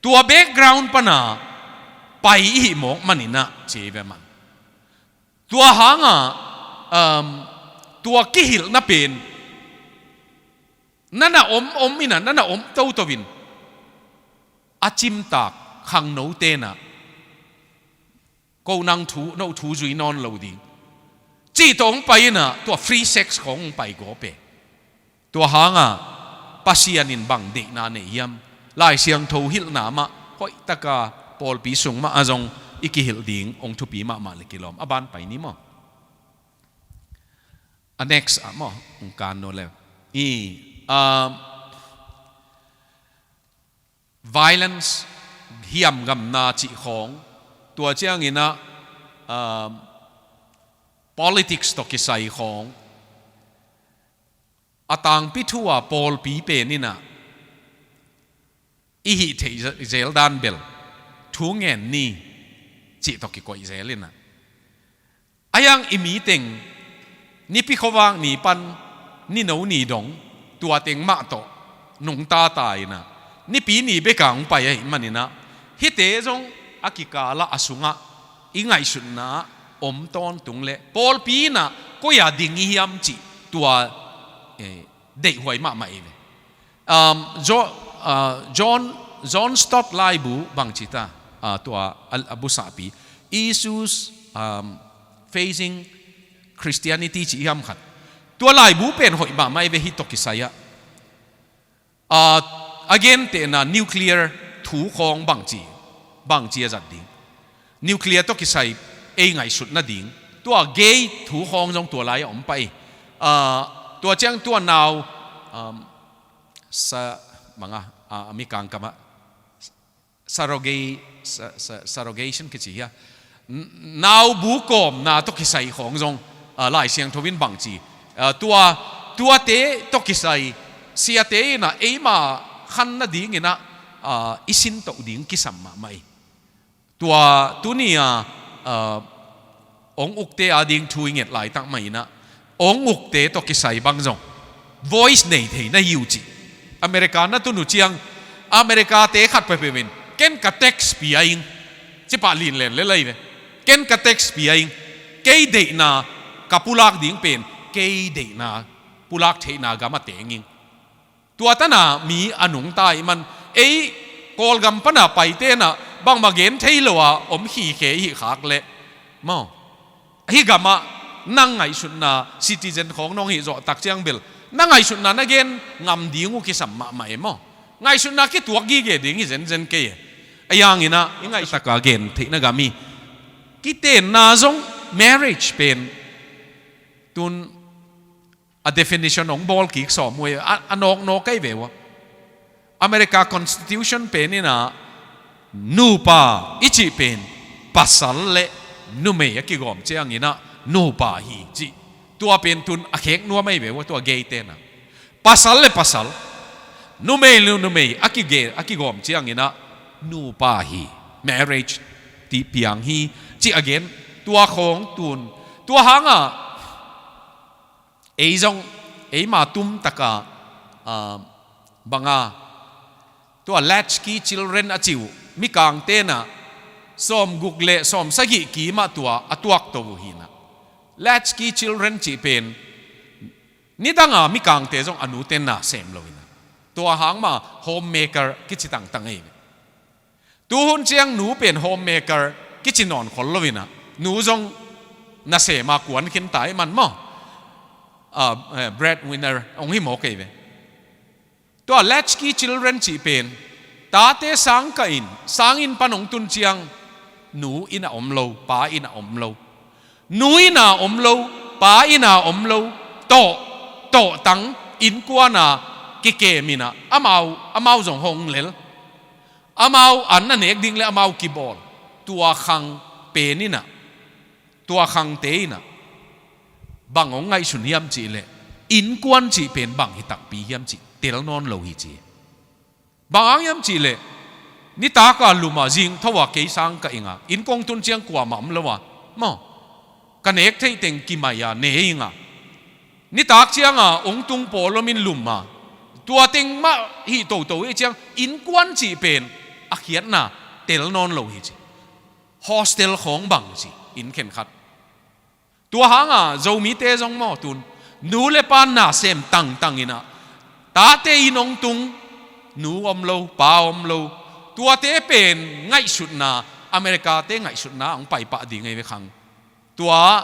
Tua background pana pai ihih mawk maninah ci ve man. Tua hanga, um, tua kihilhna pen nana om om inah, nana om toto in a cimtak khangno tenah ko nang thu, no thu zui nawn lo ding cih tawh hong pai inah tua free sex khawng hong pai gawp e. Tua hanga Pasian in bang deihna nei hiam? Lai Siangtho hilhna mah hoihtaka pawlpi sung mah a zong i kihilh ding hong thupi mahmah le kilawm. A ban pai ni maw? A next ah maw? Hong kan no le. I, um, violence, hiamgamna cih khawng, tua cianginah, um, politics tawh kisai khawng, a tangpi thu a pawlpi pen inah i hih theih zel dan bel thu ngen ni cih tawh kikoih zel inah. A yang i miteng nipi khuavak ni pan nino ni dong tua teng mah tawh nungta ta inah nipi ni beka hong pai ahih maninah hihte zong a kikalah a sungah i ngaihsutna om tawntung le pawlpi inah koi-a ding i hiam cih tua, eh, deihhuai mahmah i ve. Um, Jo-, uh, John, John Stott laibu bangci ta, uh, tua a, a busahpi Issues, um, Facing Christianity cih hiam khat. Tua laibu pen hoih mahmah i ve hih tawh kisai ah. Uh, a gentehna nuclear thu khawng bangci, bangci a zat ding. Nuclear tawh kisai ei ngaihsut nading. Tua gay thu khawng zong tua lai-ah om pah i. Uh, tua ciang tua nau, um, sa-, Manga, a, a mikang kamah surrogate, sa, sa, surrogation kici hia? N-, naubu kawmna tawh kisai khawng zong, a, Lai Siangtho in bangci, a, tua, tuate tawh kisai, siate in ah eima khan nadingin ah, a, i sintoh ding kisam mahmah hi. Tua tuni-a, a, ong ukte ading thu i nget laitak mah in ah, ong ukte tawh kisai bang zong voice nei thei na hi uh ci. America na tun uh ciang, America-te khat peuhpeuh in, "Ken ka tax pia ing," ci pah linlen le lai ve. "Ken ka tax pia ing. Kei deihna ka pulak ding pen, kei deihna pulak theihna gam a teng ing." Tua tan a mi a nungta ahih man, ei Kawlgam pan a paite in ah bangmah gen thei lo a om khikhe i hih khak leh maw, hih gamah na ngaihsutna citizen khawng nong hih zawh tak ciang bel na ngaihsutna na gen ngam ding uh kisam mahmah e maw. Ngaihsutna kituak gige ding hi zenzen kei e. Ahi hangin ah i ngaihsutna taka gen theihna gam hi. Kitenna zong marriage pen tun a definition hong bawl kik sawm uh e, a, a nawknawk kei ve uh a. America Constitution pen in ah nupa i cih pen pasal le numei a kigawm ciangin ah nupa hi cih. Tua pen tun a khek nuam ahi ve uh a, tua gay-te in ah. Pasal le pasal, numei le numei a kige-, a kigawm ciangin ah nupa hi, marriage ti piang hi cih a gen. Tua khawng tun, tua hang a ei zong, eima tum taka, a, banga, tua latchkey children a cih uh, mikangte in ah sawmguk le sawmsagih kim ah tua a tuakto uh hi in ah. Latchkey children cih pen nidang a mikangte zong a nute na sem lo in ah, tua hang mah homemaker kici tangtang ahi ve. Tuhun ciang nu pen homemaker kici nawn khol lo in ah, nu zong nasem a kuan khin ta ahih man maw, a, eh, breadwinner hong hi mawk ahi ve. Tua latchkey children cih pen tate sangkah in, sanginn pan hong tun ciang nu inn ah om lo, pa inn ah om lo, nu inn ah om lo, pa inn ah om lo, tawh, tawhtang innkuan ah kikem in ah, amau, amau zong hong lel, amau an a nek ding le amau kibawl. Tua khang pen in ah, tua khangte in ah bang hong ngaihsun hiam cih leh, innkuan cih pen bang hi takpi hiam cih tel nawn lo hi ci. Bang hang hiam cih leh, nitak a lum a, zingtho a kei sang ka ing a, inn kong tun ciang kuamah om lo a, maw, ka nek theih teng kimai a ne ing a, nitak ciang a hong tung pawl om in lum a, tua teng mah hih toto hi ciang, innkuan cih pen a khiatna tel nawn lo hi ci. Hostel khawng bang ci, inn khenkhat. Tua hang a Zomite zong maw tun, nu le pa nasem tangtang in ah, tate inn hong tung, nu om lo, pa om lo, tuate pen ngaihsutna, America-te ngaihsutna hong paipah ding ahi ve khang. Tua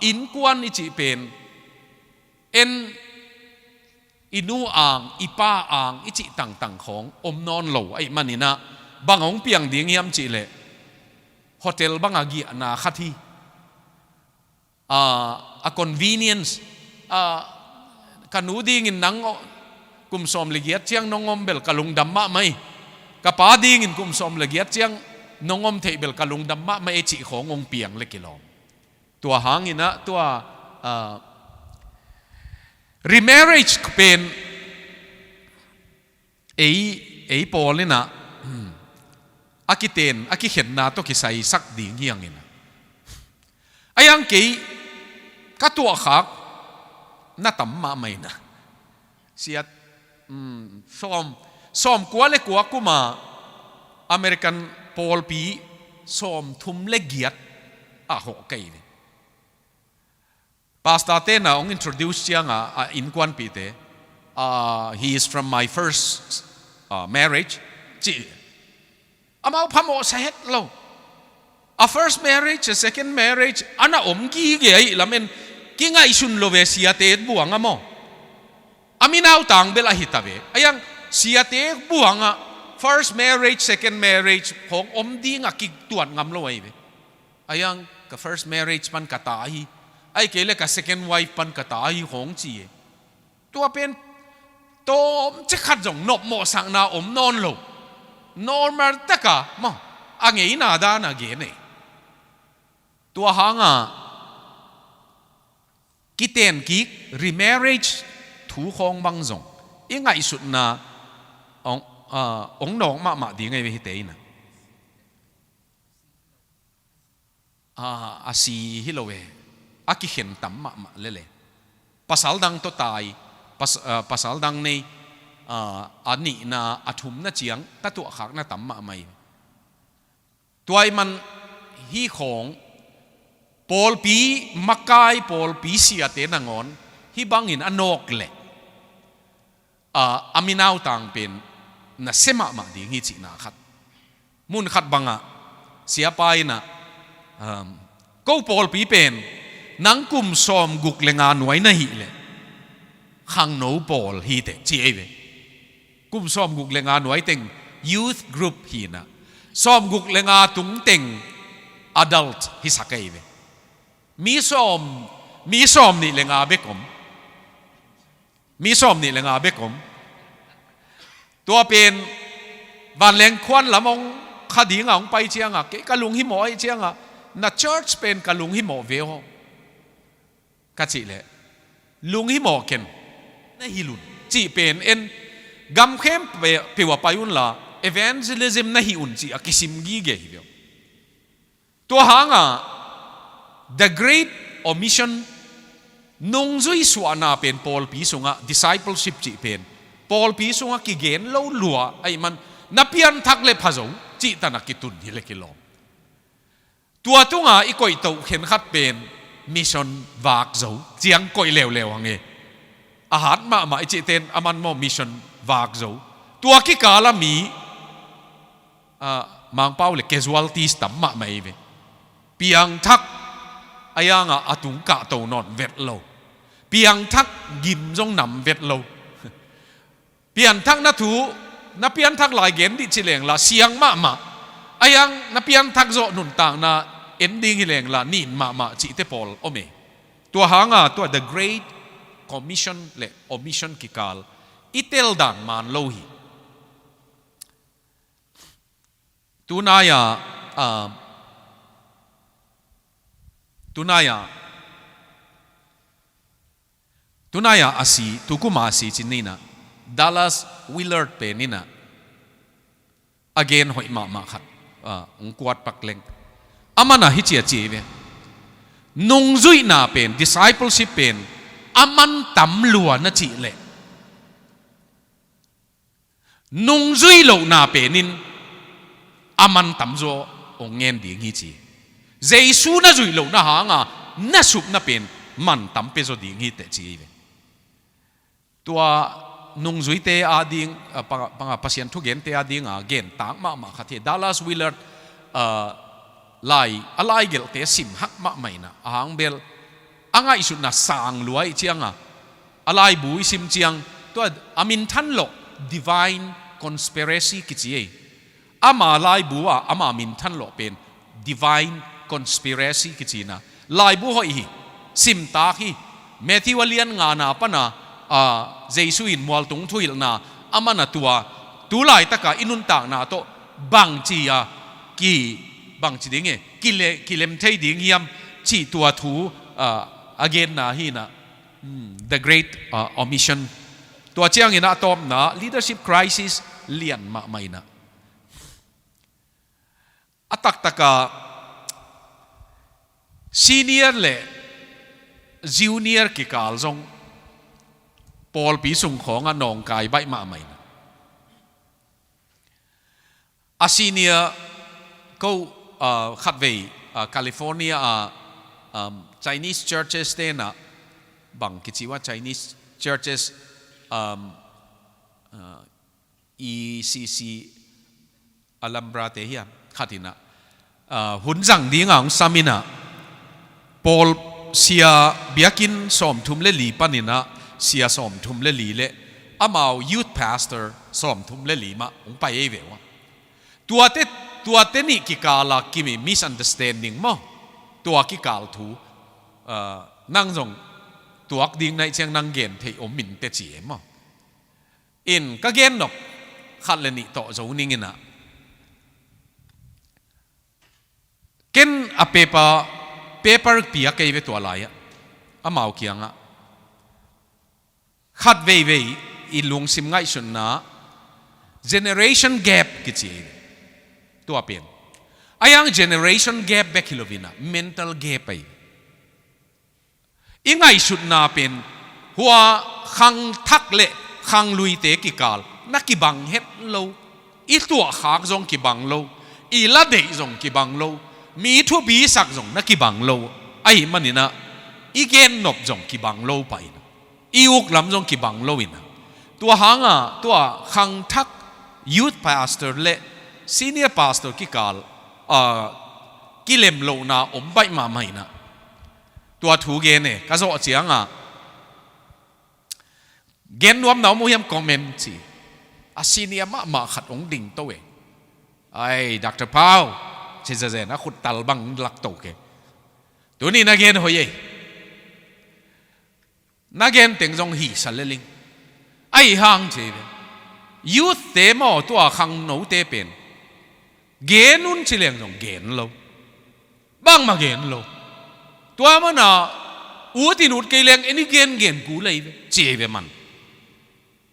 innkuan i cih pen en, i nu ang, i pa ang i cih tangtang khawng om nawn lo ahih man in ah, bang hong piang ding hiam cih leh, hotel bang a giahna khat hi. A, a convenience, a, ka nu dingin nang kum sawm le giat ciang nong om bel ka lungdam mahmah hi. Ka pa dingin kum sawm le giat ciang nong om theih bel ka lungdam mahmah hi cih khawng hong piang le kilawm. Tua hang in ah, tua, a, remarriage pen ei, ei pawl in ah, a kiten, a kikhenna tawh kisaisak ding hi hang in ah. Ahi hang kei ka tuahkhak na tam mahmah in ah. Siat, um, sawm, sawmkua le kua kum a American pawlpi sawmthum le giat a hawh ka hi ve. Pastor-te na hong introduce ciang a, a innkuanpihte, a, "He is from my first, a, marriage," ci. Amau phamawh sa het lo. A first marriage, a second marriage, a na om gige ahih lamen kingaihsun lo ve siate buang a maw. A minautang bel ahi ta ve. Ahi hang siate buang a first marriage, second marriage khawng om ding a kituat ngam lo ahi ve. Ahi hang ka first marriage pan ka ta hi, ahih kei leh ka second wife pan ka ta hi khawng ci e. Tua pen tawmcik khat zong nopmawhsakna om nawn lo. Normal taka maw, a ngeina dana gen ei. Tua hanga kiten kik remarriage thu khawng bang zong i ngaihsutna ong, ah, ong nawk mahmah ding ei ve hite ina. Ah, a si hi lo e. A kikhen tam mahmah lele. Pasal dang tawh tai, pas-, ah, pasal dang nei, ah, a nihna, a thumna ciang ka tuahkhakna tam mahmah hi. Tua ahih man hih khawng pawlpi makai, pawlpi siate nangawn hih bangin a nawk leh, a, a minautang pen nasia mahmah ding hi cihna khat. Mun khat bangah siapa inah, um, ko pawlpi pen nang kum sawmguk le nga nuai na hih leh khangno pawl hi teh ci ei ve. Kum sawmguk le nga nuai teng youth group hi inah, sawmguk le nga tung teng adult hisak ei ve. Mi sawm, mi sawmnih le nga bek om. Mi sawmnih le nga bek om. Tua pen vanleng khuan lam ong kha dinga ong pai cianga, kei ka lunghimawh ahih cianga, na church pen ka lunghimawh ve aw ka cih leh, lunghimawh ken, na hilh un cih pen en, gam khempeuh ah pai unla evangelism na hih un cih a kisim gige hi ve aw. Tua hanga the great omission, nungzui suahna pen pawlpi sungah, discipleship cih pen pawlpi sungah kigen lo lua ahih man, na pianthak le pha zo cih tanah kitun hi le kilawm. Tua tunga i koihtoh khenkhat pen mission vak zo, ciang koih leuleu hang e. A hat mahmah i cihten a man maw, mission vak zo. Tua kikala mi, ah, Mangpau le casualties tam mahmah ei ve. Piangthak a yanga a tung kahto nawn vet lo. Piangthak gim zong nam vet lo. Pianthak na thu, na pianthak lai gen dih ci lengla siang mahmah. A yang na pianthak zawh nuntakna en ding hi lengla nin mahmah cihte pawl om e. Tua hanga tua the great commission le omission kikal i teldan man lo hi. Tunai-a, ah, tunai-a, tunai-a a si, tukuma a si cin inah, Dallas Willard pen inah a gen hoih mahmah khat, ah, ong kuat pak leng. A manah hici a ci ve. Nungzuihna pen, discipleship pen a man tam lua na cih leh, nungzui lohna penin a man tamzaw ong ngen ding hi ci. Jesu na zuih lohna hanga na supna pen man tam pia zaw ding hi teh ci hi ve. Tua nungzuite ading, a, panga, panga Pasian thugente adinga gen tak mahmah khat hi. Dallas Willard, a, lai, a laigelhte sim hak mahmah inah, a hang bel a ngaihsutna sang lua i cianga, a laibu i sim ciang, tua a minthan lawh divine conspiracy kici ei. Ama laibu ah ama minthan lawh pen divine conspiracy kici inah, laibu hoih hi, simtak hi. Matthew a lian ngana pana, a, Jesu in mualtung thuhilhna a manah tua, tu laitaka i nuntakna tawh bangci a ki, bangci ding e, kile-, kilem thei ding hiam cih tua thu, a, a genna hi inah, hmm, the great, a, omission. Tua ciangin a tawpna leadership crisis lian mahmah inah, a taktaka senior le junior kikal zong pawlpi sung khawngah nawngkai baih mahmah inah. A senior ko, ah, khatvei, ah, California ah, um, Chinese churches tenah, bang kici ua, Chinese churches, um, ah, E C C Alhambra te hiam, khat inah, ah, hun zang dinga ong sam inah, pawl sia biakinn sawmthum le li paninah sia sawmthum le li le amau youth pastor sawmthum le li mah ong pai ei ve ua. Tuate, tuate nih kikala kimi misunderstanding maw, tua kikal thu, ah, nang zong tuak ding naih ciang nang gen theih om min teh ci e maw. In ka gen nop khat le nih tawh zo ning in ah, ken a paper, paper pia kei ve tua lai-ah, amau kiangah khat veivei i lungsim ngaihsutna generation gap kici hi. Tua pen a hiang generation gap bek hi lo in ah, mental gap ahi. I ngaihsutna pen hua khangthak le khangluite kikal na kibang het lo. I tuahkhak zong kibang lo, i ladeih zong kibang lo, mi thupisak zong na kibang lo. Ahih manin ah i gennop zong kibang lo pah in ah, i uk lam zong kibang lo in ah, tua hangah tua khangthak youth pastor le senior pastor kikal, ah, kilemlohna om baih mahmah in ah, tua thu gen e, ka zawh ciangah gen nuam na om uh hiam comment ci. A senior mahmah khat hong dingto e. Ai, Doctor Pau, ci zazen a khut tal bang lakto ke. Tuni na gen hoih ei. Na gen teng zong hisa leling. Ahih hang ci ve, youth te maw, tua khangnote pen gen un ci leng zong gen lo. Bangmah gen lo. Tua mana ut in ut kei leng en i gen gen ku lei ve, ci ei ve man.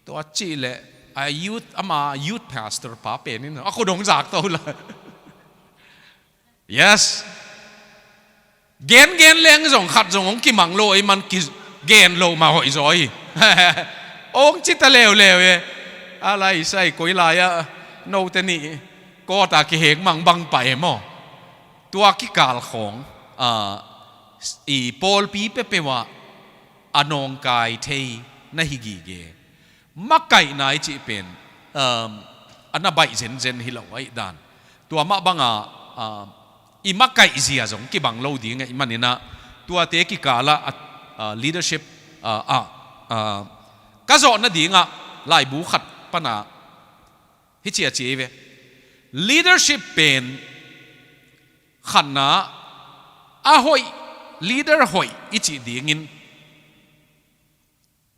Tua cih leh a youth, ama youth pastor pa pen in a khut hong zak to la. Yes. Gen gen leng zong khat zong hong kimang lo ei man, kigen lo mah hoih zaw hi. Hong ci ta leuleu e. A lai sai koi lai-ah note nih kawta kihek mang bang pah e maw. Tua kikal khawng, ah, i pawlpi peuhpeuh ah a nawngkai thei na hi gige. Makaihna i cih pen, um, a na baih zenzen hi lo ahih dan. Tua mah bangah, um, i makaih zia zong kibang lo ding ahih manin ah, tuate kikal ah, ah, leadership, ah, ah, ah, ka zawh nadingah laibu khat pan ah hih ci a ci ei ve. Leadership pen khatna, a hoih, leader hoih i cih dingin,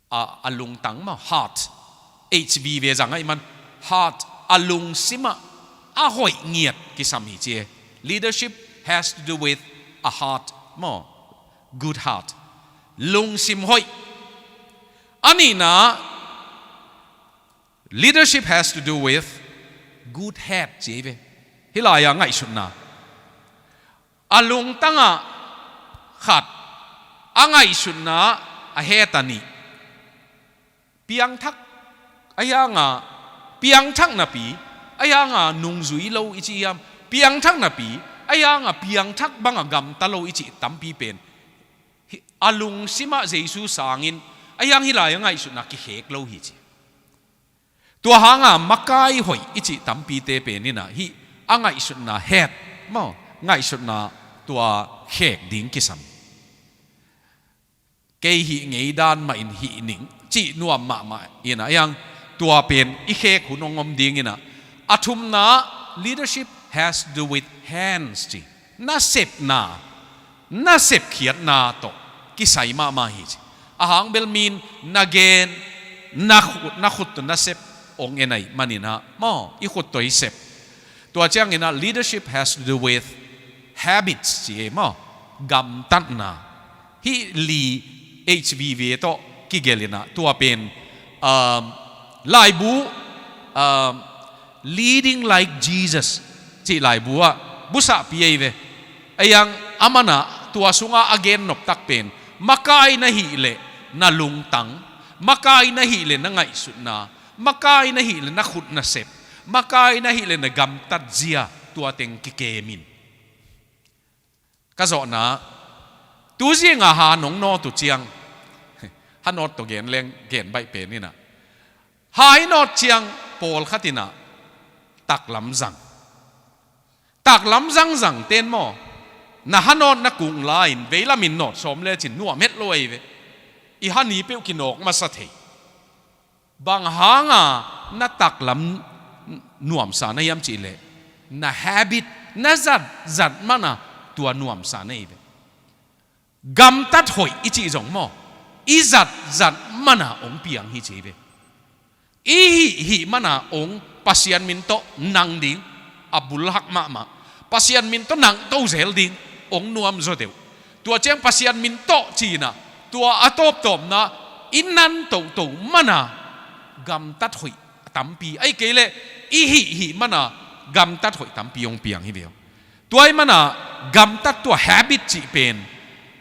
a, a lungtang mah, heart, H V ve zang ahih man, heart, a lungsim ah a hoih ngiat kisam hi ci e. Leadership has to do with a heart maw, good heart. Lungsim hoih. A nihna, leadership has to do with good head, ci ei ve. Hih lai-ah ngaihsutna. A lungtangah khat, a ngaihsutna, a het a nih. Piangthak, a hiangah piangthak napi, a hiangah nungzui lo i cih hiam. Piangthak napi, a hiangah piangthak bangah gamta lo i cih tampi pen. Hi, a lungsim ah Jesu sangin, a hiang hih lai-ah ngaihsutna kikhek lo hi ci. Tua hangah makai hoih i cih tampite pen in ah, hih a ngaihsutna het maw, ngaihsutna tua khek ding kisam. Kei hih ngei dan mah in hih ning cih nuam mahmah in ah, a hiang tua pen i khek hun hong om ding in ah. A thumna, leadership has to do with hands ci. Nasepna, nasep khiatna tawh kisai mahmah hi ci. A hang bel mi in na gen, na khut, na khut tawh nasep hong en ahih manin ah maw, i khut tawh i sep. Tua ciangin ah leadership has to do with habits ci ei maw, gamtatna. Hih li H V ve tawh kigelh in ah, tua pen, um, laibu, um, Leading Like Jesus cih laibu ah busahpih ei ve. A hiang a man ah tua sungah a gen noptak pen, makai na hih leh na lungtang, makai na hih leh na ngaihsutna, makai na hih leh na khut nasep, makai na hih leh na gamtat zia, tua teng kikem in. Ka zawhna, tu zingah ha nong nawt uh ciang, ha nawt tawh gen leng gen baih pen in ah, ha i nawt ciang pawlkhat in ah taklam zang. Taklam zangzang ten maw, na ha nawt na kung la-in veilam in nawt sawm lecin nuam het lo ei ve. I ha ni peuh kinawk masa thei. Bang hanga na taklam nuamsa na hiam cih leh, na habit, na zatzat mana tua nuamsa na hi ve. Gamtat hoih i cih zong maw, i zatzat mana hong piang hi ci hi ve. I hih hih mana ong Pasian min tawh nang ding, a bulhak mahmah. Pasian min tawh nang to zel ding, ong nuam zaw deuh. Tua ciang Pasian min tawh cinah, tua a tawptawpna i nan toto mana gamtat hoih tampi, ahih kei leh i hih hih mana gamtat hoih tampi ong piang hi ve uh. Tua i mana gamtat tua habit cih pen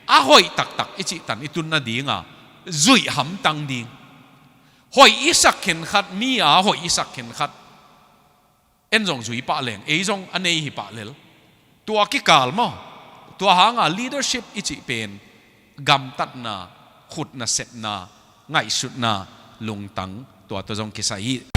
a hoih taktak i cih tan i tun nadinga zuih hamtang ding. Hoih i sak khenkhat, mi a hoih i sak khenkhat en zong zui pah leng, ei zong a nei hi pah lel. Tua kikal maw? Tua hanga leadership i cih pen gamtatna, khutna, sepna, ngaihsutna, lungtang, tua tua zong kisai hi.